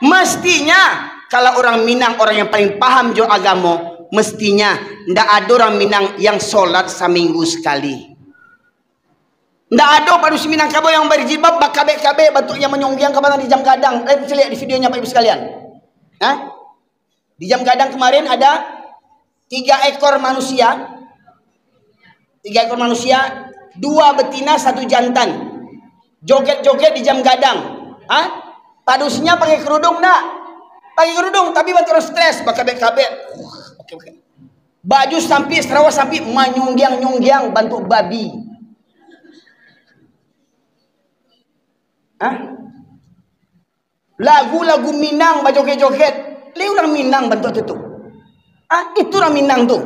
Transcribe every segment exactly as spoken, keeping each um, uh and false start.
Mestinya, kalau orang Minang, orang yang paling paham jo agamo, mestinya ndak ado orang Minang yang sholat saminggu sekali. Ndak ado padusi Minangkabau yang berjilbab, bakabek-kabek, bantuaknya manyunggiang ka mana di jam gadang. Eh, caliak di videonya, Bapak Ibu sekalian. Hah? Di jam gadang kemarin ada tiga ekor manusia, tiga ekor manusia, dua betina, satu jantan, joget-joget di jam gadang. Hah? Padusinya pakai kerudung ndak? Pakai kerudung, tapi bantuak stres, bakabek-kabek. Oke, oke. Baju sampik, sarawa sampik, manyunggiang-nyunggiang bantuak babi. Hah? Lagu-lagu Minang bajoget-joget. Lai urang Minang bantuak tu tu. Ah, itu urang Minang tu.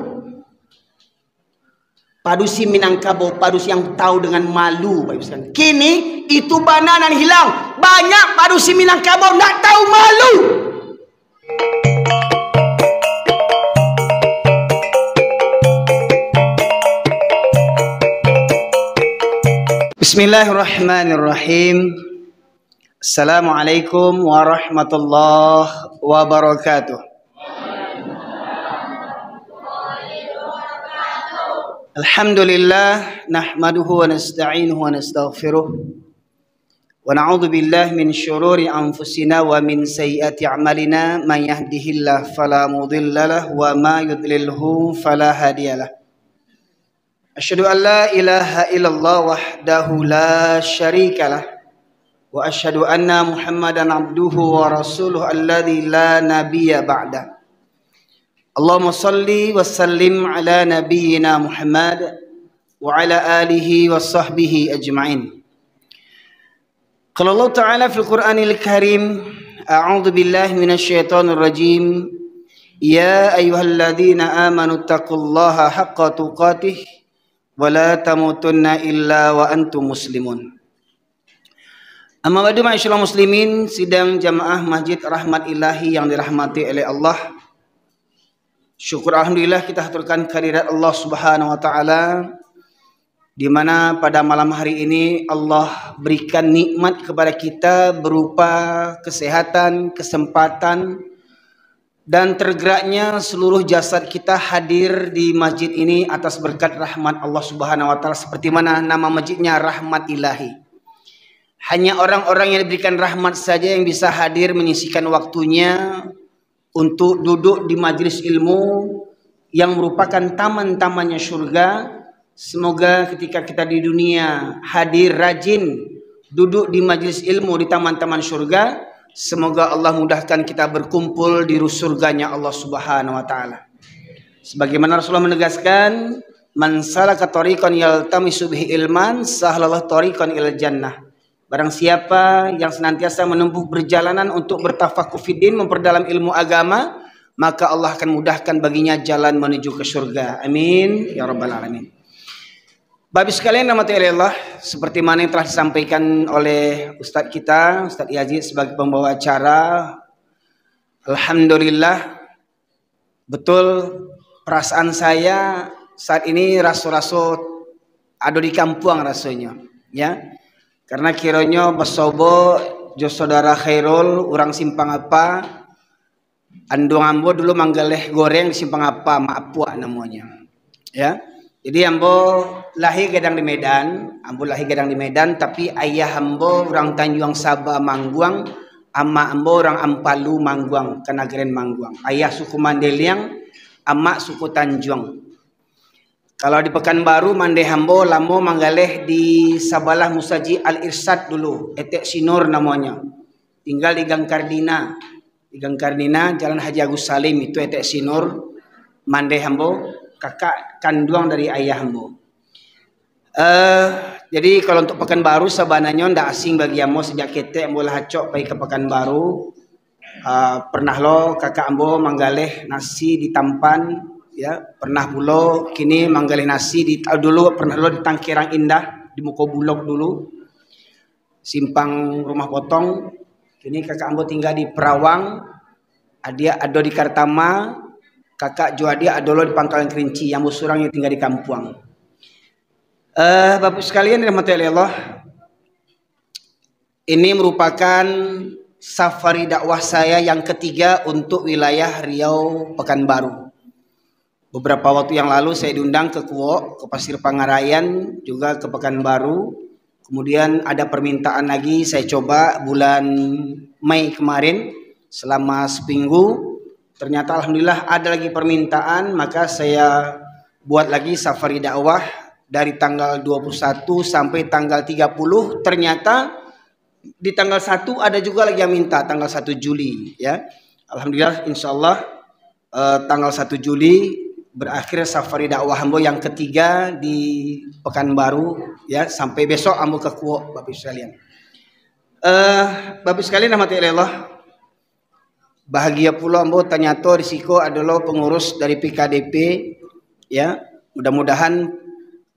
Padusi Minangkabau, padusi yang tahu dengan malu, Bapak Ibu sekalian. Kini, itu bana nan hilang. Banyak padusi Minangkabau ndak tahu malu. Bismillahirrahmanirrahim. Assalamualaikum warahmatullahi wabarakatuh. Alhamdulillah, nahmaduhu wa nasta'inuhu wa nastaghfiruh. Wa na'udzu billahi min syururi anfusina wa min sayyiati a'malina. Man yahdihillahu fala mudhillalah wa man yudlilhu fala hadiyalah. Asyhadu an la ilaha illallah wahdahu la syarikalah. Wa asyhadu anna Muhammadan abduhu wa rasuluh alladzi la nabiyya ba'da. Allahumma shalli wa sallim ala nabiyyina Muhammad wa ala alihi wa sahbihi ajma'in. Qala Allah Ta'ala fil Qur'anil Karim, a'udzu billahi minasy syaithanir rajim. Ya ayyuhalladzina amanu taqullaha haqqa tuqatih wa la tamutunna illa wa antum muslimun. Amma ba'du, ma'asyiral muslimin, sidang jamaah Masjid Rahmat Ilahi yang dirahmati oleh Allah. Syukur alhamdulillah kita haturkan kehadirat Allah Subhanahu wa Ta'ala, di mana pada malam hari ini Allah berikan nikmat kepada kita berupa kesehatan, kesempatan, dan tergeraknya seluruh jasad kita hadir di masjid ini atas berkat rahmat Allah Subhanahu wa Ta'ala, seperti mana nama masjidnya, Rahmat Ilahi. Hanya orang-orang yang diberikan rahmat saja yang bisa hadir menyisikan waktunya untuk duduk di majelis ilmu yang merupakan taman-tamannya syurga. Semoga ketika kita di dunia hadir rajin duduk di majelis ilmu di taman-taman syurga, semoga Allah mudahkan kita berkumpul di ru-, surganya Allah Subhanahu wa Ta'ala. Sebagaimana Rasulullah menegaskan, "Man salaka thariqan yaltamisu bihi ilman, sahhalallahu thariqan ilal jannah." Barang siapa yang senantiasa menempuh perjalanan untuk bertafakuh fiddin, memperdalam ilmu agama, maka Allah akan mudahkan baginya jalan menuju ke surga. Amin ya rabbal alamin. Bapak Ibu sekalian, rahmati Allah, seperti mana yang telah disampaikan oleh Ustadz kita, Ustadz Yazid, sebagai pembawa acara, alhamdulillah, betul, perasaan saya saat ini raso-raso ado di kampuang rasonyo, ya. Karena kironyo basobo jo Saudara Khairul, urang Simpang Apa, anduang ambo dulu manggaleh goreng di Simpang Apa, Mak Apuak namonyo. Ya. Jadi ambo lahir gadang di Medan, ambo lahir gadang di Medan, tapi ayah ambo urang Tanjuang Saba Mangguang, amak ambo urang Ampalu Mangguang, Kanagarian Mangguang. Ayah suku Mandeliang, amak suku Tanjuang. Kalau di Pekanbaru, mandeh ambo lamo manggaleh di sabalah Musajik Al-Irsyad dulu, Etek Sinur namonyo. Tinggal di Gang Kardina. Di Gang Kardina, Jalan Haji Agus Salim, itu Etek Sinur, mandeh ambo, kakak kanduang dari ayah ambo. Eh, jadi kalau untuk Pekanbaru, sabananyo ndak asing bagi ambo, sajak ketek ambo lah acok pai ka Pekanbaru. Ah, pernah lo kakak ambo manggaleh nasi di Tampan, ya, pernah pulo kini manggaleh nasi di, ah, dulu pernah lo di Tangkerang Indah, di muko bulok dulu. Simpang Rumah Potong. Kini kakak ambo tinggal di Perawang, adiak ado di Kartama, kakak jo adiak ado lo di Pangkalan Kerinci, yang ambo surang yang tinggal di kampuang. Eh, Bapak sekalian dirahmati Allah, ini merupakan safari dakwah saya yang ketiga untuk wilayah Riau Pekanbaru. Beberapa waktu yang lalu saya diundang ke Kuok, ke Pasir Pangarayan, juga ke Pekanbaru. Kemudian ada permintaan lagi, saya coba bulan Mei kemarin selama seminggu. Ternyata alhamdulillah ada lagi permintaan, maka saya buat lagi safari dakwah dari tanggal dua puluh satu sampai tanggal tiga puluh. Ternyata di tanggal satu ada juga lagi yang minta, tanggal satu Juli, ya. Alhamdulillah, insyaallah, eh, tanggal satu Juli berakhir safari dakwah ambo yang ketiga di Pekanbaru, ya, sampai besok ambo ke Kuok, Bapak Ibu sekalian. Eh, Bapak Ibu sekalian, rahmati Allah, bahagia pulo ambo, tanyato di siko adalah pengurus dari P K D P, ya. Mudah-mudahan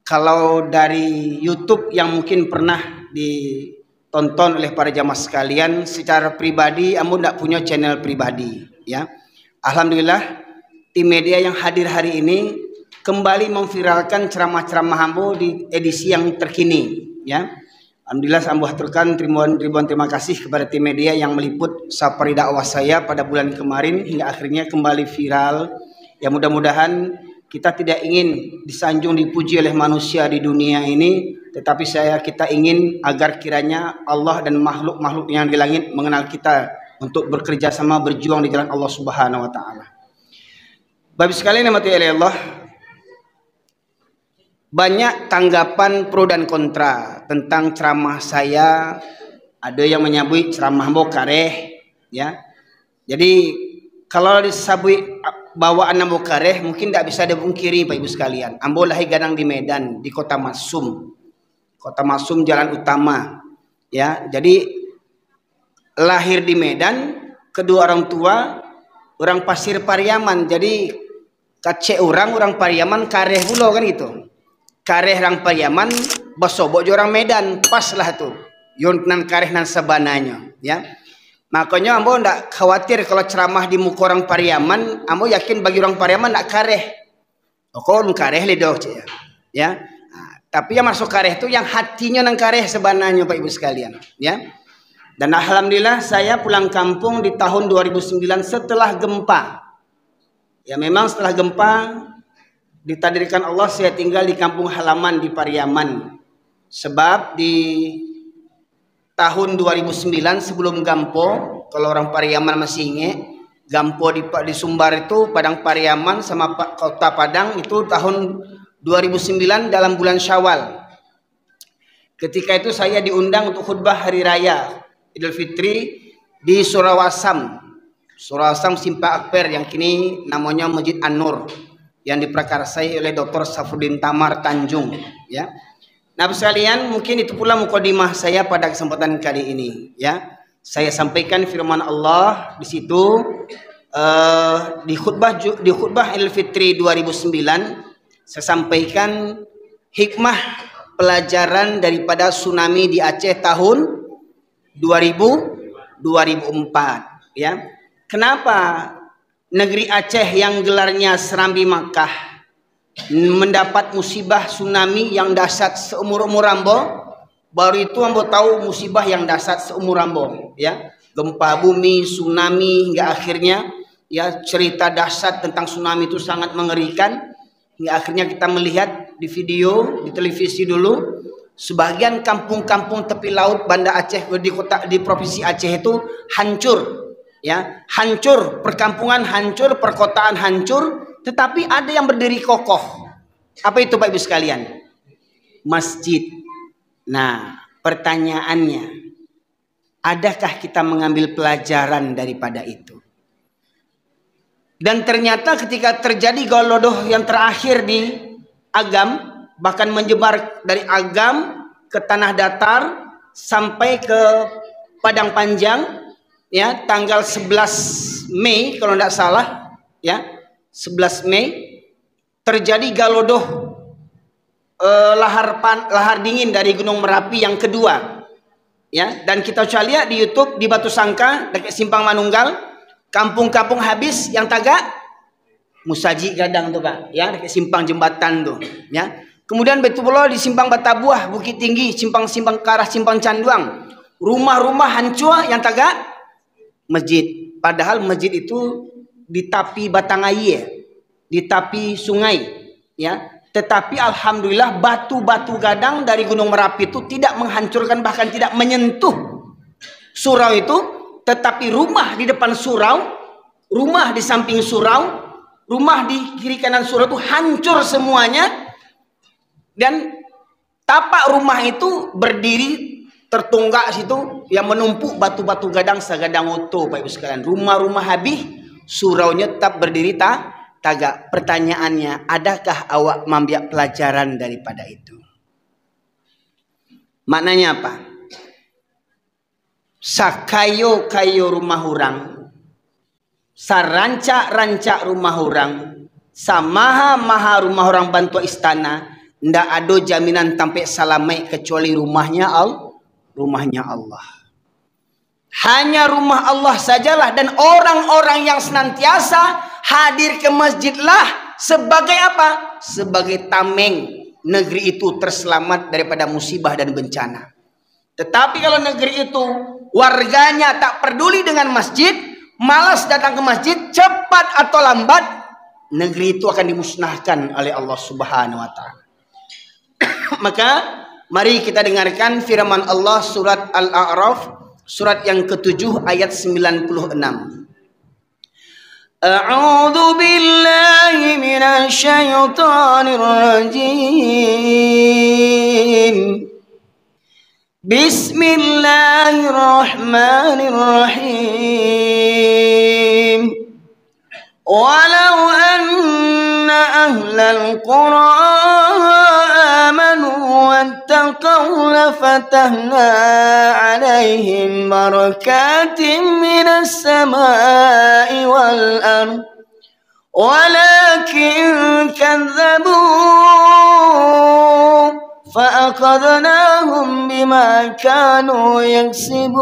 kalau dari YouTube yang mungkin pernah ditonton oleh para jamaah sekalian, secara pribadi ambo ndak punya channel pribadi, ya. Alhamdulillah, tim media yang hadir hari ini kembali memviralkan ceramah-ceramah ambo di edisi yang terkini, ya. Alhamdulillah, ambo haturkan ribuan, ribuan terima kasih kepada tim media yang meliput safari dakwah saya pada bulan kemarin hingga akhirnya kembali viral. Ya, mudah-mudahan kita tidak ingin disanjung dipuji oleh manusia di dunia ini, tetapi saya, kita ingin agar kiranya Allah dan makhluk-makhluk yang di langit mengenal kita untuk bekerja sama berjuang di jalan Allah Subhanahu wa Ta'ala. Bapak sekalian yang mati oleh Allah, banyak tanggapan pro dan kontra tentang ceramah saya. Ada yang menyebut ceramah ambo kareh, ya. Jadi, kalau disabuik bawaan ambo kareh, mungkin ndak bisa dipungkiri, Pak Ibu sekalian. Ambo lahir gadang di Medan, di Kota Masum. Kota Masum, Jalan Utama, ya. Jadi, lahir di Medan, kedua orang tua orang Pasir Pariaman. Jadi, kecek urang, urang Pariaman kareh pulo kan gitu. Kareh urang Pariaman basobok jo urang Medan, pas lah tu. Yo nan kareh nan sabananyo, ya. Makonyo ambo ndak khawatir kalau ceramah di muko urang Pariaman, ambo yakin bagi urang Pariaman ndak kareh. Pokok ulun kareh lidoh, cek, ya. Ya. Nah, tapi yang masuk kareh tu yang hatinyo nan kareh sabananyo, Pak Ibu sekalian, ya. Dan alhamdulillah, saya pulang kampung di tahun dua ribu sembilan setelah gempa. Ya, memang setelah gempa ditakdirkan Allah saya tinggal di kampung halaman di Pariaman. Sebab di tahun dua ribu sembilan sebelum gampo, kalau orang Pariaman masih ingat, gampo di, di Sumbar itu, Padang Pariaman sama Pa-, Kota Padang itu tahun dua ribu sembilan dalam bulan Syawal. Ketika itu saya diundang untuk khutbah hari raya Idul Fitri di Surau Asam. Surau Asam Simpang Ampera yang kini namanya Masjid An-Nur, yang diprakarsai oleh Doktor Safruddin Tamar Tanjung, ya. Nah, sekalian, mungkin itu pula mukadimah saya pada kesempatan kali ini, ya. Saya sampaikan firman Allah di situ, eh, di khutbah ju-, di khutbah Idul Fitri dua ribu sembilan, saya sampaikan hikmah pelajaran daripada tsunami di Aceh tahun dua ribu, dua ribu empat, ya. Kenapa negeri Aceh yang gelarnya Serambi Makkah mendapat musibah tsunami yang dahsyat seumur-umur ambo? Baru itu ambo tahu musibah yang dahsyat seumur ambo, ya. Gempa bumi, tsunami, hingga akhirnya, ya, cerita dahsyat tentang tsunami itu sangat mengerikan. Hingga akhirnya kita melihat di video, di televisi dulu, sebagian kampung-kampung tepi laut Banda Aceh di kota, di Provinsi Aceh itu hancur, ya, hancur, perkampungan hancur, perkotaan hancur, tetapi ada yang berdiri kokoh. Apa itu, Bapak Ibu sekalian? Masjid. Nah, pertanyaannya, adakah kita mengambil pelajaran daripada itu? Dan ternyata ketika terjadi galodoh yang terakhir di Agam, bahkan menyebar dari Agam ke Tanah Datar sampai ke Padang Panjang, ya, tanggal sebelas Mei kalau tidak salah, ya, sebelas Mei, terjadi galodoh, eh, lahar pan-, lahar dingin dari Gunung Merapi yang kedua. Ya, dan kita coba lihat di YouTube, di Batu Sangka, dekat Simpang Manunggal, kampung-kampung habis, yang tagak musajik gadang tu, Pak, ya, dekat simpang jembatan tu, ya. Kemudian betul pula di Simpang Batabuah, Bukittinggi, simpang-simpang ke arah Simpang Canduang, rumah-rumah hancur, yang tagak masjid. Padahal masjid itu di tapi batang aia, di tapi sungai, ya. Tetapi alhamdulillah, batu-batu gadang dari Gunung Merapi itu tidak menghancurkan, bahkan tidak menyentuh surau itu, tetapi rumah di depan surau, rumah di samping surau, rumah di kiri kanan surau itu hancur semuanya, dan tapak rumah itu berdiri tertunggak situ, yang menumpuk batu-batu gadang sagadang oto, Bapak Ibu sekalian. Rumah-rumah habis, suraunya tetap berdiri ta-, tagak. Pertanyaannya, adakah awak maambiak pelajaran daripada itu? Maknanya apa? Sakayo-kayo rumah urang, sarancak-rancak rumah urang, samaha-maha rumah urang bantuak istana, ndak ado jaminan tampek salamaik kecuali rumahnya Al-, rumahnya Allah. Hanya rumah Allah sajalah, dan orang-orang yang senantiasa hadir ke masjidlah sebagai apa? Sebagai tameng negeri itu terselamat daripada musibah dan bencana. Tetapi kalau negeri itu warganya tak peduli dengan masjid, malas datang ke masjid, cepat atau lambat, negeri itu akan dimusnahkan oleh Allah Subhanahu wa Ta'ala. Maka, mari kita dengarkan firman Allah, surat Al-A'raf, surat yang ketujuh, ayat sembilan puluh enam. أعوذ بالله من الشيطان الرجيم. بسم الله الرحمن الرحيم. ولو أن أهل القرى آمنوا واتقوا لفتحنا عليهم بركات من السماء والأرض ولكن كذبوا فأخذناهم بما كانوا يكسبون.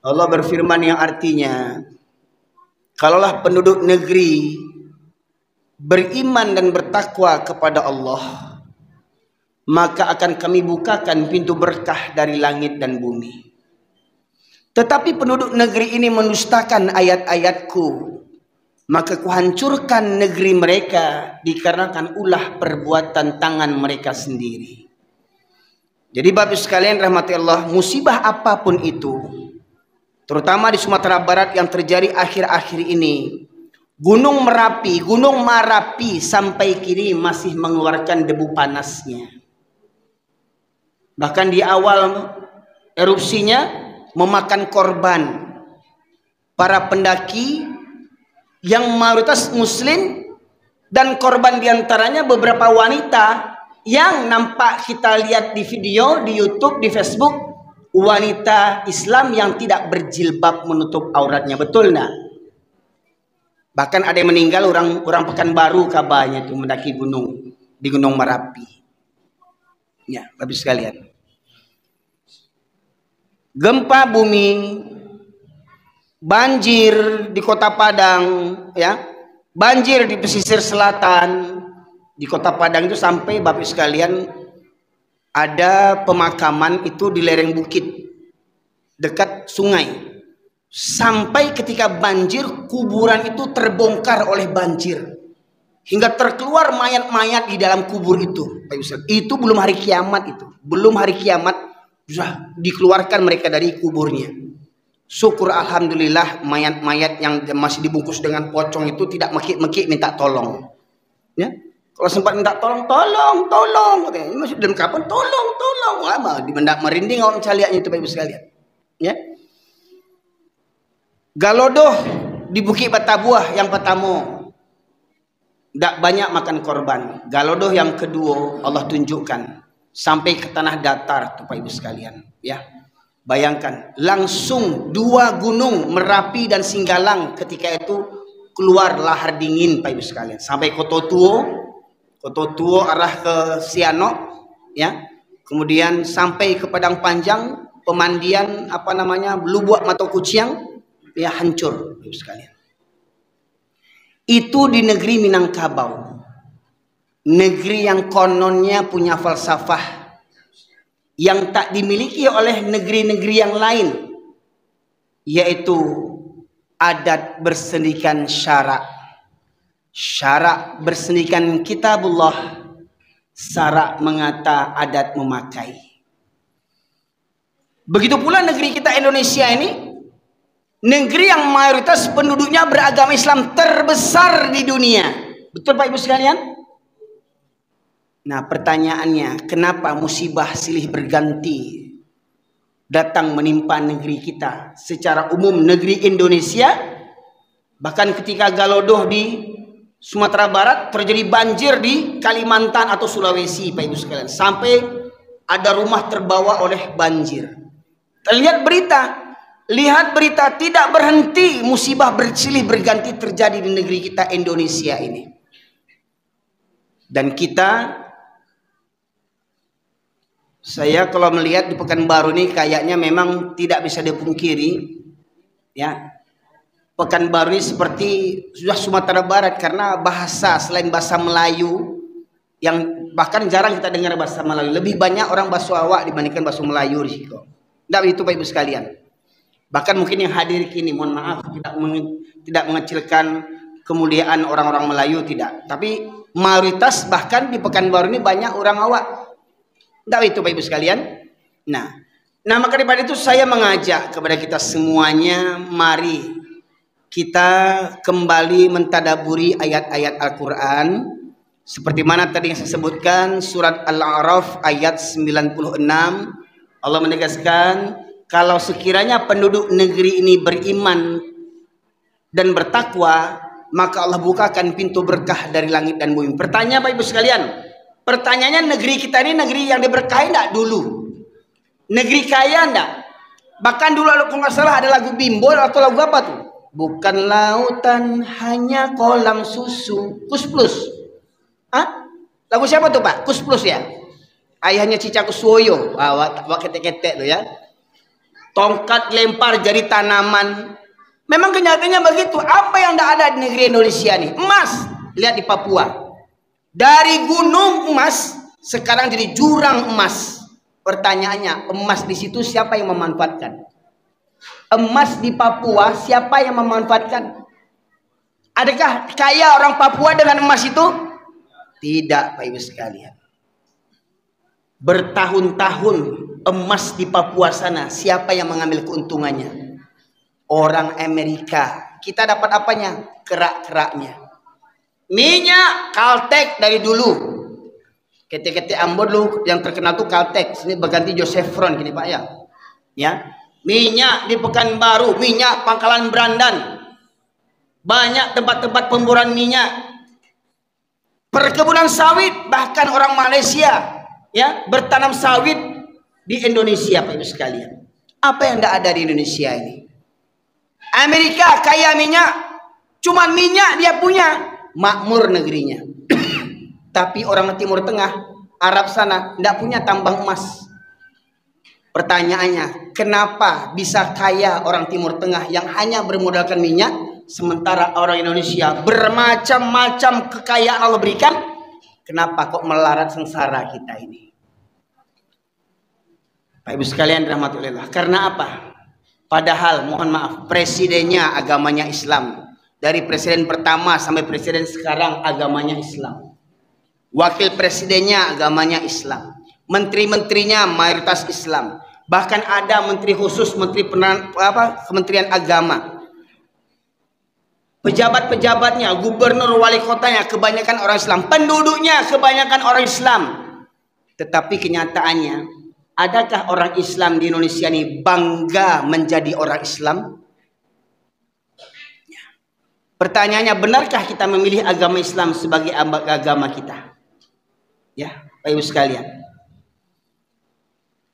Allah berfirman yang artinya, kalaulah penduduk negeri beriman dan bertakwa kepada Allah, maka akan Kami bukakan pintu berkah dari langit dan bumi. Tetapi penduduk negeri ini mendustakan ayat-ayat-Ku, maka Kuhancurkan negeri mereka dikarenakan ulah perbuatan tangan mereka sendiri. Jadi, Bapak Ibu sekalian rahmati Allah, musibah apapun itu, terutama di Sumatera Barat yang terjadi akhir-akhir ini, Gunung Merapi, Gunung Marapi sampai kini masih mengeluarkan debu panasnya. Bahkan di awal erupsinya memakan korban, para pendaki yang mayoritas muslim, dan korban diantaranya beberapa wanita yang nampak kita lihat di video, di YouTube, di Facebook, wanita Islam yang tidak berjilbab menutup auratnya. Betul ndak? Bahkan ada yang meninggal, orang, orang Pekanbaru kabarnya itu mendaki gunung, di Gunung Merapi. Ya, Bapak Ibu sekalian. Gempa bumi, banjir di Kota Padang, ya. Banjir di pesisir selatan, di Kota Padang itu sampai, Bapak Ibu sekalian, ada pemakaman itu di lereng bukit, dekat sungai. Sampai ketika banjir, kuburan itu terbongkar oleh banjir. Hingga terkeluar mayat-mayat di dalam kubur itu, Bapak Ibu sekalian. Itu belum hari kiamat itu. Belum hari kiamat, sudah dikeluarkan mereka dari kuburnya. Syukur alhamdulillah, mayat-mayat yang masih dibungkus dengan pocong itu tidak mekik-mekik minta tolong. Ya. Kalau sempat minta tolong, "Tolong, tolong," katanya. Ini masih dalam kapal, "Tolong, tolong." Wah, mah, di benda merinding awak mencaliaknya itu, Bapak Ibu sekalian. Ya. Galodoh di Bukik Batabuah yang pertama, dak banyak makan korban. Galodoh yang kedua, Allah tunjukkan sampai ke tanah datar tu, Bapak Ibu sekalian. Ya. Bayangkan, langsung dua gunung, Merapi dan Singgalang, ketika itu keluar lahar dingin, Bapak Ibu sekalian. Sampai Koto Tuo, Koto Tuo arah ke Sianok, ya. Kemudian sampai ke Padang Panjang, pemandian, apa namanya, Lubuak Mato Kuciang, ya, hancur, Bapak Ibu sekalian. Itu di negeri Minangkabau. Negeri yang kononnya punya falsafah. yang tak dimiliki oleh negeri-negeri yang lain, yaitu adat bersendikan syarak. Syarak bersendikan kitabullah, syarak mengata, adat memakai. Begitu pula negeri kita Indonesia ini, negeri yang mayoritas penduduknya beragama Islam terbesar di dunia. Betul, Pak Ibu sekalian? Nah, pertanyaannya, kenapa musibah silih berganti datang menimpa negeri kita? Secara umum, negeri Indonesia, bahkan ketika Galodoh di Sumatera Barat, terjadi banjir di Kalimantan atau Sulawesi, Pak Ibu sekalian, sampai ada rumah terbawa oleh banjir. Lihat berita, lihat berita, tidak berhenti musibah bersilih berganti terjadi di negeri kita Indonesia ini. Dan kita, saya kalau melihat di Pekanbaru ini, kayaknya memang tidak bisa dipungkiri, ya. Pekanbaru ini seperti sudah Sumatera Barat, karena bahasa, selain bahasa Melayu, yang bahkan jarang kita dengar bahasa Melayu, lebih banyak orang bahasa awak dibandingkan bahasa Melayu di siko. Ndak begitu, Pak Ibu sekalian? Bahkan mungkin yang hadir kini, mohon maaf, tidak menge-, tidak mengecilkan kemuliaan orang-orang Melayu, tidak. Tapi mayoritas bahkan di Pekanbaru ini banyak orang awak. Ndak begitu, Pak Ibu sekalian? Nah, nah, maka daripada itu, saya mengajak kepada kita semuanya, mari kita kembali mentadaburi ayat-ayat Al-Quran. Seperti mana tadi yang saya sebutkan, surat Al-A'raf ayat sembilan puluh enam, Allah menegaskan, kalau sekiranya penduduk negeri ini beriman dan bertakwa, maka Allah bukakan pintu berkah dari langit dan bumi. Pertanyaan, Pak Ibu sekalian, pertanyaannya, negeri kita ini negeri yang diberkahi ndak dulu? Negeri kaya ndak? Bahkan dulu, kalau nggak salah, ada lagu Bimbol atau lagu apa tuh? Bukan lautan, hanya kolam susu. Kus Plus. Hah? Lagu siapa tuh, Pak? Kus Plus, ya? Ayahnya Cica Kuswoyo. Wah, wah, wah, ketek-ketek tuh, ya. Tongkat dilempar jadi tanaman. Memang kenyataannya begitu. Apa yang ndak ada di negeri Indonesia nih? Emas. Lihat di Papua. Dari gunung emas, sekarang jadi jurang emas. Pertanyaannya, emas di situ siapa yang memanfaatkan? Emas di Papua siapa yang memanfaatkan? Adakah kaya orang Papua dengan emas itu? Tidak, Pak Ibu sekalian. Bertahun-tahun emas di Papua sana, siapa yang mengambil keuntungannya? Orang Amerika. Kita dapat apanya? Kerak-keraknya. Minyak Caltex dari dulu. Ketek-ketek ambo dulu yang terkenal tu Caltex. Ini berganti jo Chevron kini, Pak, ya. Ya. Minyak di Pekanbaru, minyak Pangkalan Berandan. Banyak tempat-tempat pemboran minyak. Perkebunan sawit, bahkan orang Malaysia, ya, bertanam sawit di Indonesia, Pak Ibu sekalian. Apa yang ndak ada di Indonesia ini? Amerika kaya minyak, cuman minyak dia punya, makmur negerinya. Tapi orang Timur Tengah, Arab sana, ndak punya tambang emas. Pertanyaannya, kenapa bisa kaya orang Timur Tengah yang hanya bermodalkan minyak, sementara orang Indonesia bermacam-macam kekayaan Allah berikan? Kenapa kok melarat sengsara kita ini? Pak Ibu sekalian, rahmatulillah. Karena apa? Padahal, mohon maaf, presidennya agamanya Islam. Dari presiden pertama sampai presiden sekarang agamanya Islam. Wakil presidennya agamanya Islam. Menteri-menterinya mayoritas Islam. Bahkan ada menteri khusus, menteri peneran-, apa, Kementerian Agama. Pejabat-pejabatnya, gubernur, wali kotanya, kebanyakan orang Islam. Penduduknya kebanyakan orang Islam. Tetapi kenyataannya, adakah orang Islam di Indonesia ini bangga menjadi orang Islam? Pertanyaannya, benarkah kita memilih agama Islam sebagai amba-, agama kita? Ya, Bapak Ibu sekalian.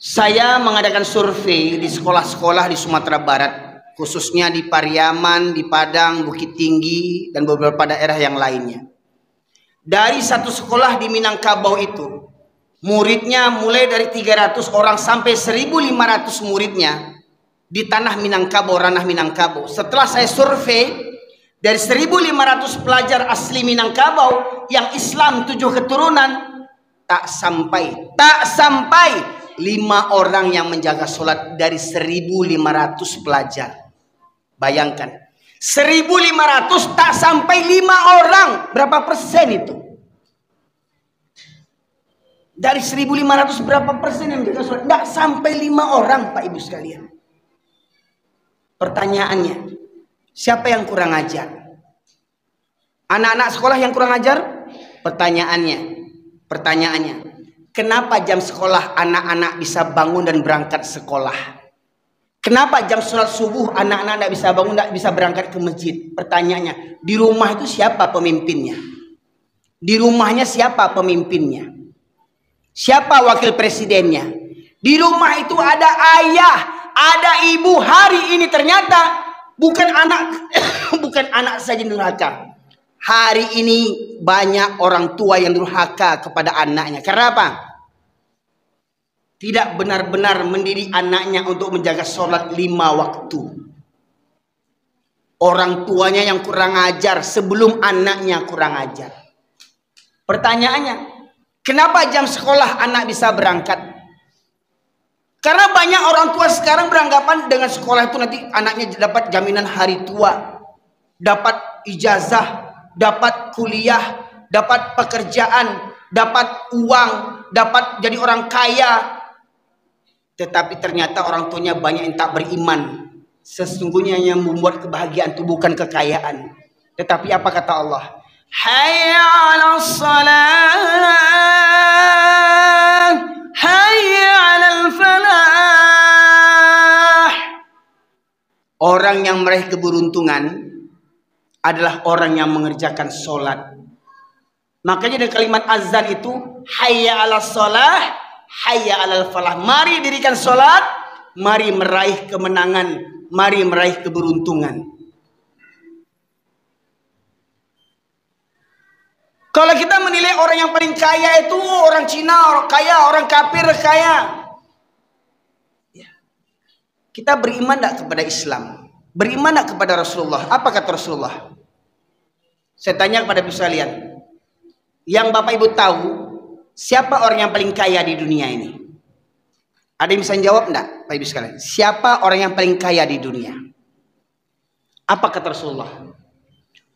Saya mengadakan survei di sekolah-sekolah di Sumatera Barat, khususnya di Pariaman, di Padang, Bukittinggi, dan beberapa daerah yang lainnya. Dari satu sekolah di Minangkabau itu, muridnya mulai dari tiga ratus orang sampai seribu lima ratus muridnya di tanah Minangkabau, ranah Minangkabau. Setelah saya survei, dari seribu lima ratus pelajar asli Minangkabau yang Islam tujuh keturunan, tak sampai, tak sampai Lima orang yang menjaga sholat dari seribu lima ratus pelajar. Bayangkan, seribu lima ratus tak sampai lima orang. Berapa persen itu? Dari seribu lima ratus, berapa persen yang menjaga sholat? Nggak sampai lima orang, Pak Ibu sekalian. Pertanyaannya, siapa yang kurang ajar? Anak-anak sekolah yang kurang ajar? Pertanyaannya, pertanyaannya, kenapa jam sekolah anak-anak bisa bangun dan berangkat sekolah? Kenapa jam sholat subuh anak-anak nggak bisa bangun, nggak bisa berangkat ke masjid? Pertanyaannya, di rumah itu siapa pemimpinnya? Di rumahnya siapa pemimpinnya? Siapa wakil presidennya? Di rumah itu ada ayah, ada ibu. Hari ini ternyata bukan anak, bukan anak saja durhaka. Hari ini banyak orang tua yang durhaka kepada anaknya. Karena apa? Tidak benar-benar mendidik anaknya untuk menjaga sholat lima waktu. Orang tuanya yang kurang ajar sebelum anaknya kurang ajar. Pertanyaannya, kenapa jam sekolah anak bisa berangkat? Karena banyak orang tua sekarang beranggapan dengan sekolah itu nanti anaknya dapat jaminan hari tua, dapat ijazah, dapat kuliah, dapat pekerjaan, dapat uang, dapat jadi orang kaya. Tetapi ternyata orang tuanya banyak yang tak beriman. Sesungguhnya yang membuat kebahagiaan itu bukan kekayaan. Tetapi apa kata Allah? "Hayya 'alas salah, hayya 'alal falah." Orang yang meraih keberuntungan adalah orang yang mengerjakan sholat. Makanya dari kalimat azan itu, "Hayya 'alas shalah, hayya 'alal falah." Mari dirikan sholat, mari meraih kemenangan, mari meraih keberuntungan. Kalau kita menilai orang yang paling kaya itu orang Cina, orang kaya, orang kafir kaya. Ya. Kita beriman tak kepada Islam? Beriman tak kepada Rasulullah? Apa kata Rasulullah? Saya tanya kepada ibu sekalian, yang Bapak Ibu tahu, siapa orang yang paling kaya di dunia ini? Ada yang bisa jawab enggak, Bapak Ibu sekalian? Siapa orang yang paling kaya di dunia? Apa kata Rasulullah?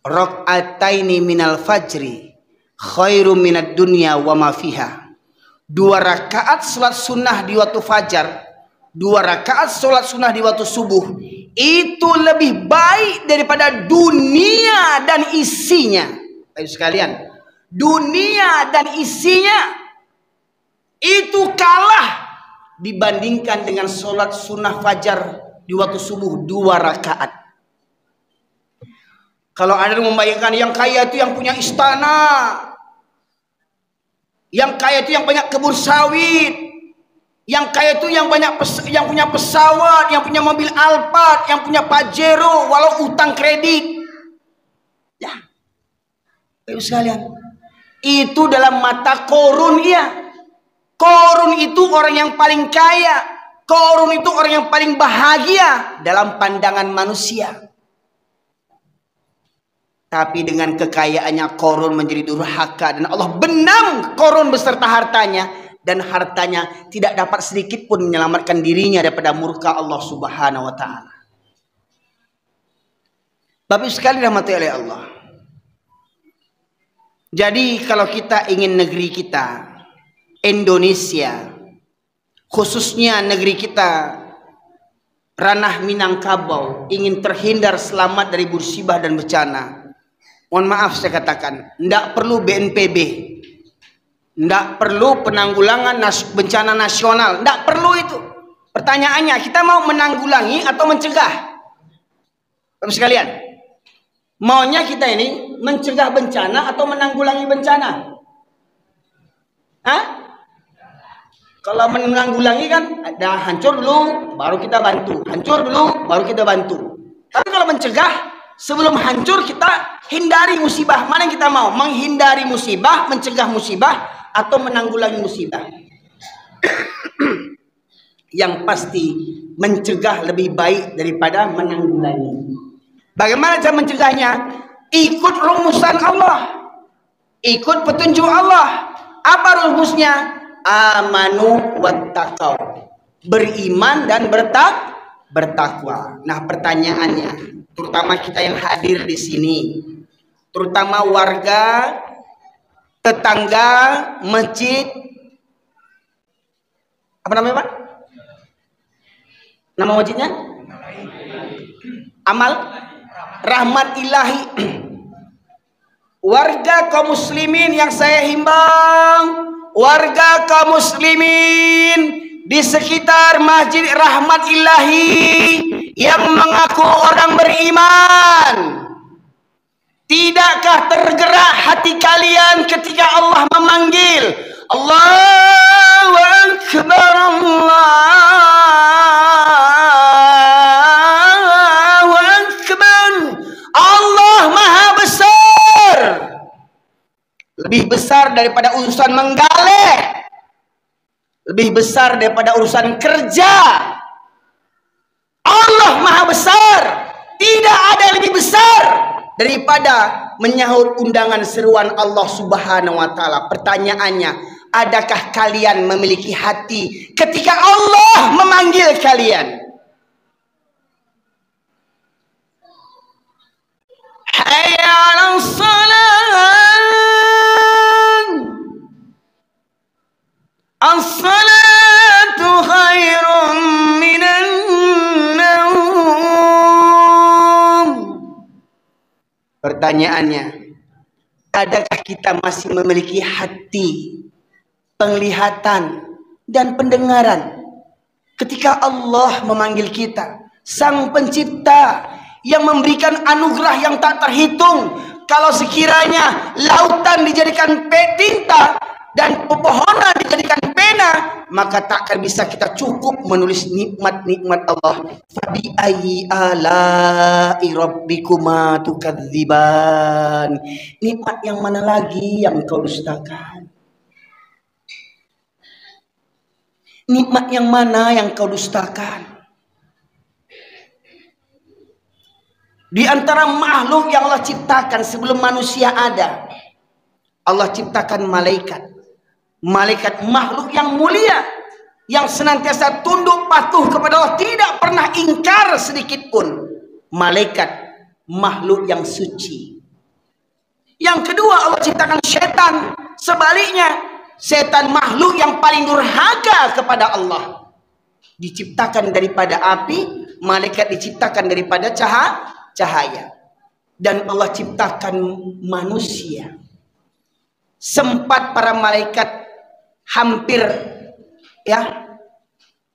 "Rak'ataini minal fajri khairum minad dunya wa ma fiha." Dua rakaat salat sunnah di waktu fajar, dua rakaat salat sunnah di waktu subuh, itu lebih baik daripada dunia dan isinya. Baik sekalian, dunia dan isinya itu kalah dibandingkan dengan salat sunnah fajar di waktu subuh dua rakaat. Kalau ada yang membayangkan yang kaya itu yang punya istana, yang kaya itu yang banyak kebun sawit, yang kaya itu yang banyak pes-, yang punya pesawat, yang punya mobil Alphard, yang punya Pajero, walau utang kredit. Ya. Bapak Ibu sekalian, itu dalam mata Korun, iya. Korun itu orang yang paling kaya. Korun itu orang yang paling bahagia dalam pandangan manusia. Tapi dengan kekayaannya, Korun menjadi durhaka dan Allah benam Korun beserta hartanya, dan hartanya tidak dapat sedikit pun menyelamatkan dirinya daripada murka Allah Subhanahu wa Ta'ala. Bapak Ibu sekalian dirahmati oleh Allah. Jadi, kalau kita ingin negeri kita, Indonesia, khususnya negeri kita, ranah Minangkabau, ingin terhindar selamat dari musibah dan bencana, mohon maaf saya katakan, ndak perlu B N P B, ndak perlu penanggulangan nas-, bencana nasional, ndak perlu itu. Pertanyaannya, kita mau menanggulangi atau mencegah? Bapak sekalian, maunya kita ini mencegah bencana atau menanggulangi bencana? Hah? Kalau menanggulangi kan, ada hancur dulu, baru kita bantu. Hancur dulu, baru kita bantu. Tapi kalau mencegah, sebelum hancur kita hindari musibah. Mana yang kita mau? Menghindari musibah, mencegah musibah, atau menanggulangi musibah? Yang pasti, mencegah lebih baik daripada menanggulangi. Bagaimana cara mencegahnya? Ikut rumusan Allah. Ikut petunjuk Allah. Apa rumusnya? Amanu wattaqau. Beriman dan bertak-, bertakwa. Nah, pertanyaannya, terutama kita yang hadir di sini, terutama warga, tetangga, masjid, apa namanya, Pak? Nama masjidnya? Amal Rahmat Ilahi. Warga kaum muslimin yang saya himbau, warga kaum muslimin di sekitar Masjid Rahmat Ilahi yang mengaku orang beriman, tidakkah tergerak hati kalian ketika Allah memanggil? Allahu Akbar, Allahu Akbar. Allah Maha Besar. Lebih besar daripada urusan menggaleh. Lebih besar daripada urusan kerja. Allah Maha Besar. Tidak ada yang lebih besar daripada menyahut undangan seruan Allah Subhanahu wa Ta'ala. Pertanyaannya, adakah kalian memiliki hati ketika Allah memanggil kalian? Hayya 'alas shalah. As-salatu khairum minan naum. Pertanyaannya, adakah kita masih memiliki hati, penglihatan, dan pendengaran ketika Allah memanggil kita, Sang Pencipta yang memberikan anugerah yang tak terhitung? Kalau sekiranya lautan dijadikan pek tinta dan pepohonan dijadikan pena, maka tak akan bisa kita cukup menulis nikmat-nikmat Allah. Fabi ayyi ala'i rabbikuma tukadziban? Nikmat yang mana lagi yang kau dustakan? Nikmat yang mana yang kau dustakan? Di antara makhluk yang Allah ciptakan sebelum manusia ada, Allah ciptakan malaikat. Malaikat makhluk yang mulia, yang senantiasa tunduk patuh kepada Allah, tidak pernah ingkar sedikit pun. Malaikat makhluk yang suci. Yang kedua, Allah ciptakan setan. Sebaliknya, setan makhluk yang paling durhaka kepada Allah. Diciptakan daripada api, malaikat diciptakan daripada caha-, cahaya. Dan Allah ciptakan manusia. Sempat para malaikat hampir, ya,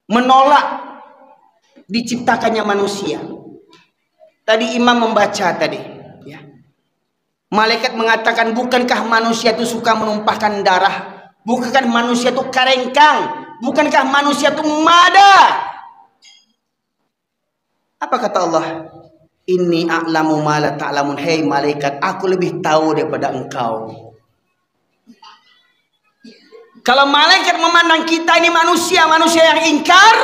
menolak diciptakannya manusia. Tadi imam membaca tadi, ya. Malaikat mengatakan, "Bukankah manusia itu suka menumpahkan darah? Bukankah manusia itu karengkang? Bukankah manusia itu mada?" Apa kata Allah? "Inni a'lamu ma la ta'lamun." Hei malaikat, aku lebih tahu daripada engkau. Kalau malaikat memandang kita ini manusia, manusia yang ingkar,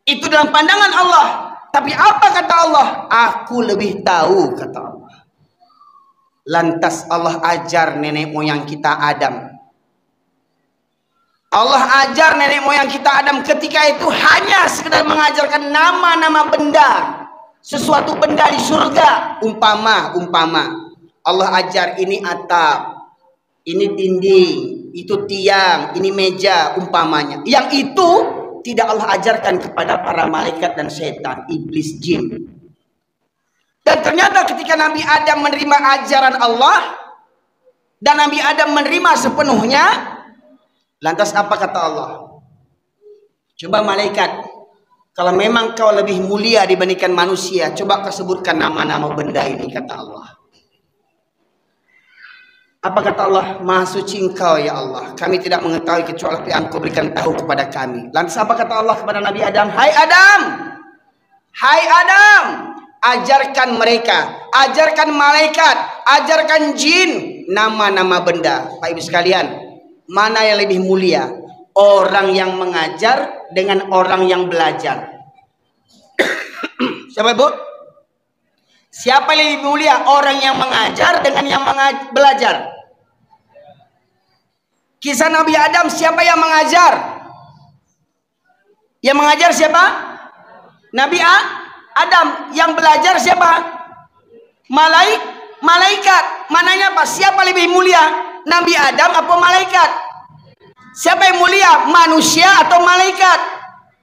itu dalam pandangan Allah. Tapi apa kata Allah? "Aku lebih tahu," kata Allah. Lantas Allah ajar nenek moyang kita Adam. Allah ajar nenek moyang kita Adam ketika itu hanya sekedar mengajarkan nama-nama benda, sesuatu benda di surga, umpama, umpama. Allah ajar ini atap, ini dinding, itu tiang, ini meja, umpamanya. Yang itu tidak Allah ajarkan kepada para malaikat dan setan, iblis, jin. Dan ternyata ketika Nabi Adam menerima ajaran Allah, dan Nabi Adam menerima sepenuhnya, lantas apa kata Allah? "Coba malaikat, kalau memang kau lebih mulia dibandingkan manusia, coba kau sebutkan nama-nama benda ini," kata Allah. Apa kata Allah? "Maha suci Engkau, ya Allah. Kami tidak mengetahui kecuali apa yang Engkau berikan tahu kepada kami." Lantas apa kata Allah kepada Nabi Adam? "Hai Adam, hai Adam, ajarkan mereka, ajarkan malaikat, ajarkan jin nama-nama benda." Bapak Ibu sekalian, mana yang lebih mulia? Orang yang mengajar dengan orang yang belajar. Siapa, Bu? Siapa yang lebih mulia? Orang yang mengajar dengan yang mengaj-, belajar? Kisah Nabi Adam, siapa yang mengajar? Yang mengajar siapa? Nabi A-, Adam. Yang belajar siapa? Malai-, malaikat. Maknanya apa? Siapa lebih mulia? Nabi Adam atau malaikat? Siapa yang mulia? Manusia atau malaikat?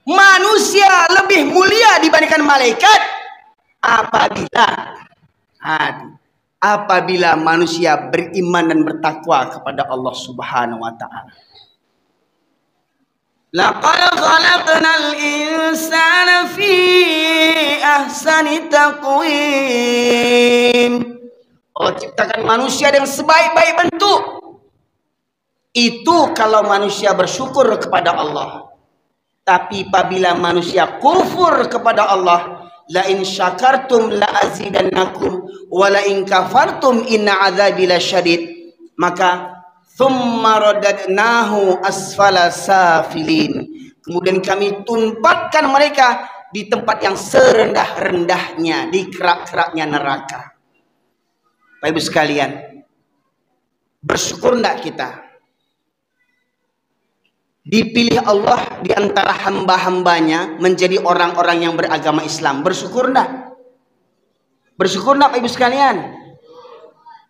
Manusia lebih mulia dibandingkan malaikat apabila, aduh, apabila manusia beriman dan bertakwa kepada Allah Subhanahu wa Ta'ala. Laqad khalaqnal insana fi ahsani taqwim. Allah ciptakan manusia dengan sebaik-baik bentuk. Itu kalau manusia bersyukur kepada Allah. Tapi apabila manusia kufur kepada Allah, "La in syakartum la azidannakum, wa la in kafartum inna adzabi lasyadid." Maka, "Tsumma radadnahu asfala safilin." Kemudian kami tumpatkan mereka di tempat yang serendah-rendahnya, di kerak-keraknya neraka. Bapak Ibu sekalian, bersyukur ndak kita? Dipilih Allah di antara hamba-hambanya menjadi orang-orang yang beragama Islam. Bersyukur ndak? Bersyukur ndak, Bapak Ibu sekalian?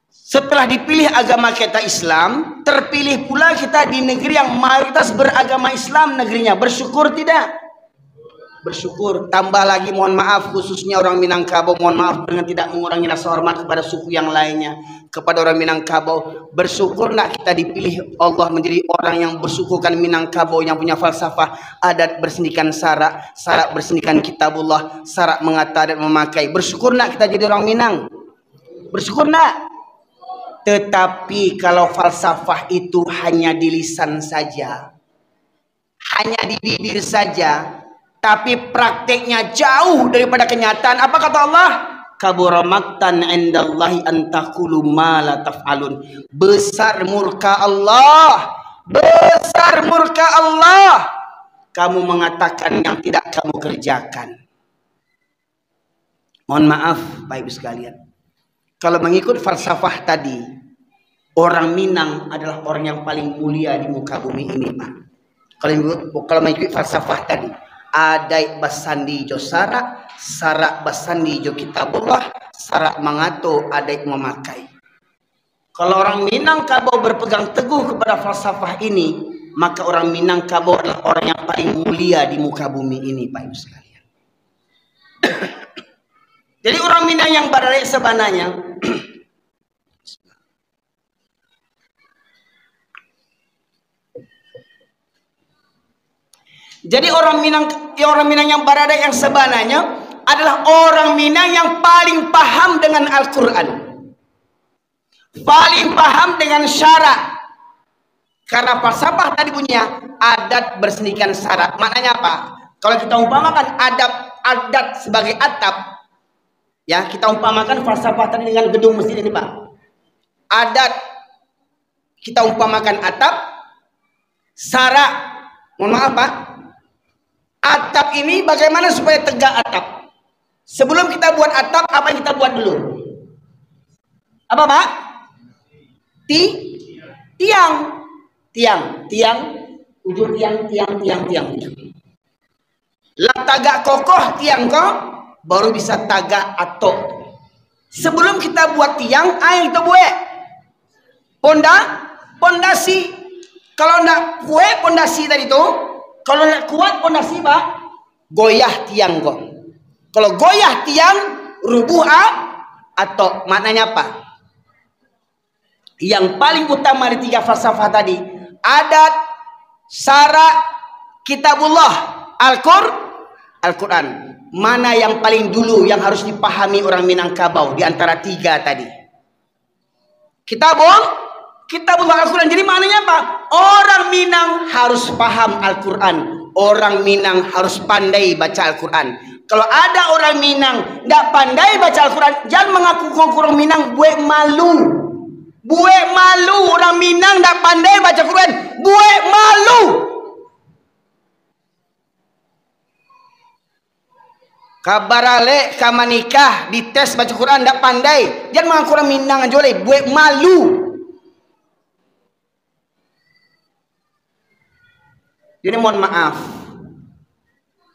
Setelah dipilih agama kita Islam, terpilih pula kita di negeri yang mayoritas beragama Islam negerinya. Bersyukur tidak? Bersyukur. Tambah lagi, mohon maaf, khususnya orang Minangkabau, mohon maaf dengan tidak mengurangi rasa hormat kepada suku yang lainnya, kepada orang Minangkabau. Bersyukur ndak kita dipilih Allah menjadi orang yang bersukukan Minangkabau, yang punya falsafah adat bersendikan sarak, sarak bersendikan kitabullah, sarak mengata adat memakai. Bersyukur ndak kita jadi orang Minang? Bersyukur ndak? Tetapi kalau falsafah itu hanya di lisan saja, hanya di bibir saja, tapi prakteknya jauh daripada kenyataan. Apa kata Allah? "Kabura maqtan indallahi an taqulu ma la taf'alun." Besar murka Allah. Besar murka Allah. Kamu mengatakan yang tidak kamu kerjakan. Mohon maaf, Bapak Ibu sekalian. Kalau mengikut falsafah tadi, orang Minang adalah orang yang paling mulia di muka bumi ini, Pak. Kalau mengikut, kalau mengikut falsafah tadi, adaik basandi jo sarak, sarak basandi jo kitabullah, sarak mangato, adaik mamakai. Kalau orang Minangkabau berpegang teguh kepada falsafah ini, maka orang Minangkabau adalah orang yang paling mulia di muka bumi ini, Bapak Ibu sekalian. Jadi orang Minang yang baradaik sabananyo, jadi orang Minang, ya, orang Minang yang baradaik yang sabananyo adalah orang Minang yang paling paham dengan Al-Quran. Paling paham dengan syarak. Karena falsafah tadi bunyinya, adat bersendikan syarak. Maknanya apa? Kalau kita umpamakan adab, adat sebagai atap, ya, kita umpamakan falsafah tadi dengan gedung masjid ini, Pak. Adat kita umpamakan atap, syarak, mohon maaf, Pak, atap ini bagaimana supaya tegak atap? Sebelum kita buat atap, apa yang kita buat dulu? Apa, Pak? Ti-, tiang. Tiang, tiang, ujung tiang, tiang, tiang, tiang, tiang. Lah tagak kokoh tiang ko, baru bisa tagak atok. Sebelum kita buat tiang, ayo kita buat ponda-, pondasi. Kalau ndak kuat pondasi tadi tu, kalau ndak kuat pondasi, Pak, goyah tiang ko. Kalau goyah tiang, rubuh a-, atok. Maknanya apa? Yang paling utama di tiga falsafah tadi, adat, syarak, kitabullah, Al-Qur-, Al-Quran. Mana yang paling dulu yang harus dipahami orang Minangkabau di antara tiga tadi? Kitabul-, kitabullah, Al-Quran. Jadi maknanya apa? Orang Minang harus paham Al-Quran. Orang Minang harus pandai baca Al-Quran. Kalau ada orang Minang ndak pandai baca Al-Quran, jangan mengaku-ngaku orang Minang, buek malu. Buek malu orang Minang ndak pandai baca Quran. Buek malu. Ka baralek, ka manikah, dites baca Quran, ndak pandai. Jangan mangaku urang Minang ajo lai, buek malu. Jadi mohon maaf,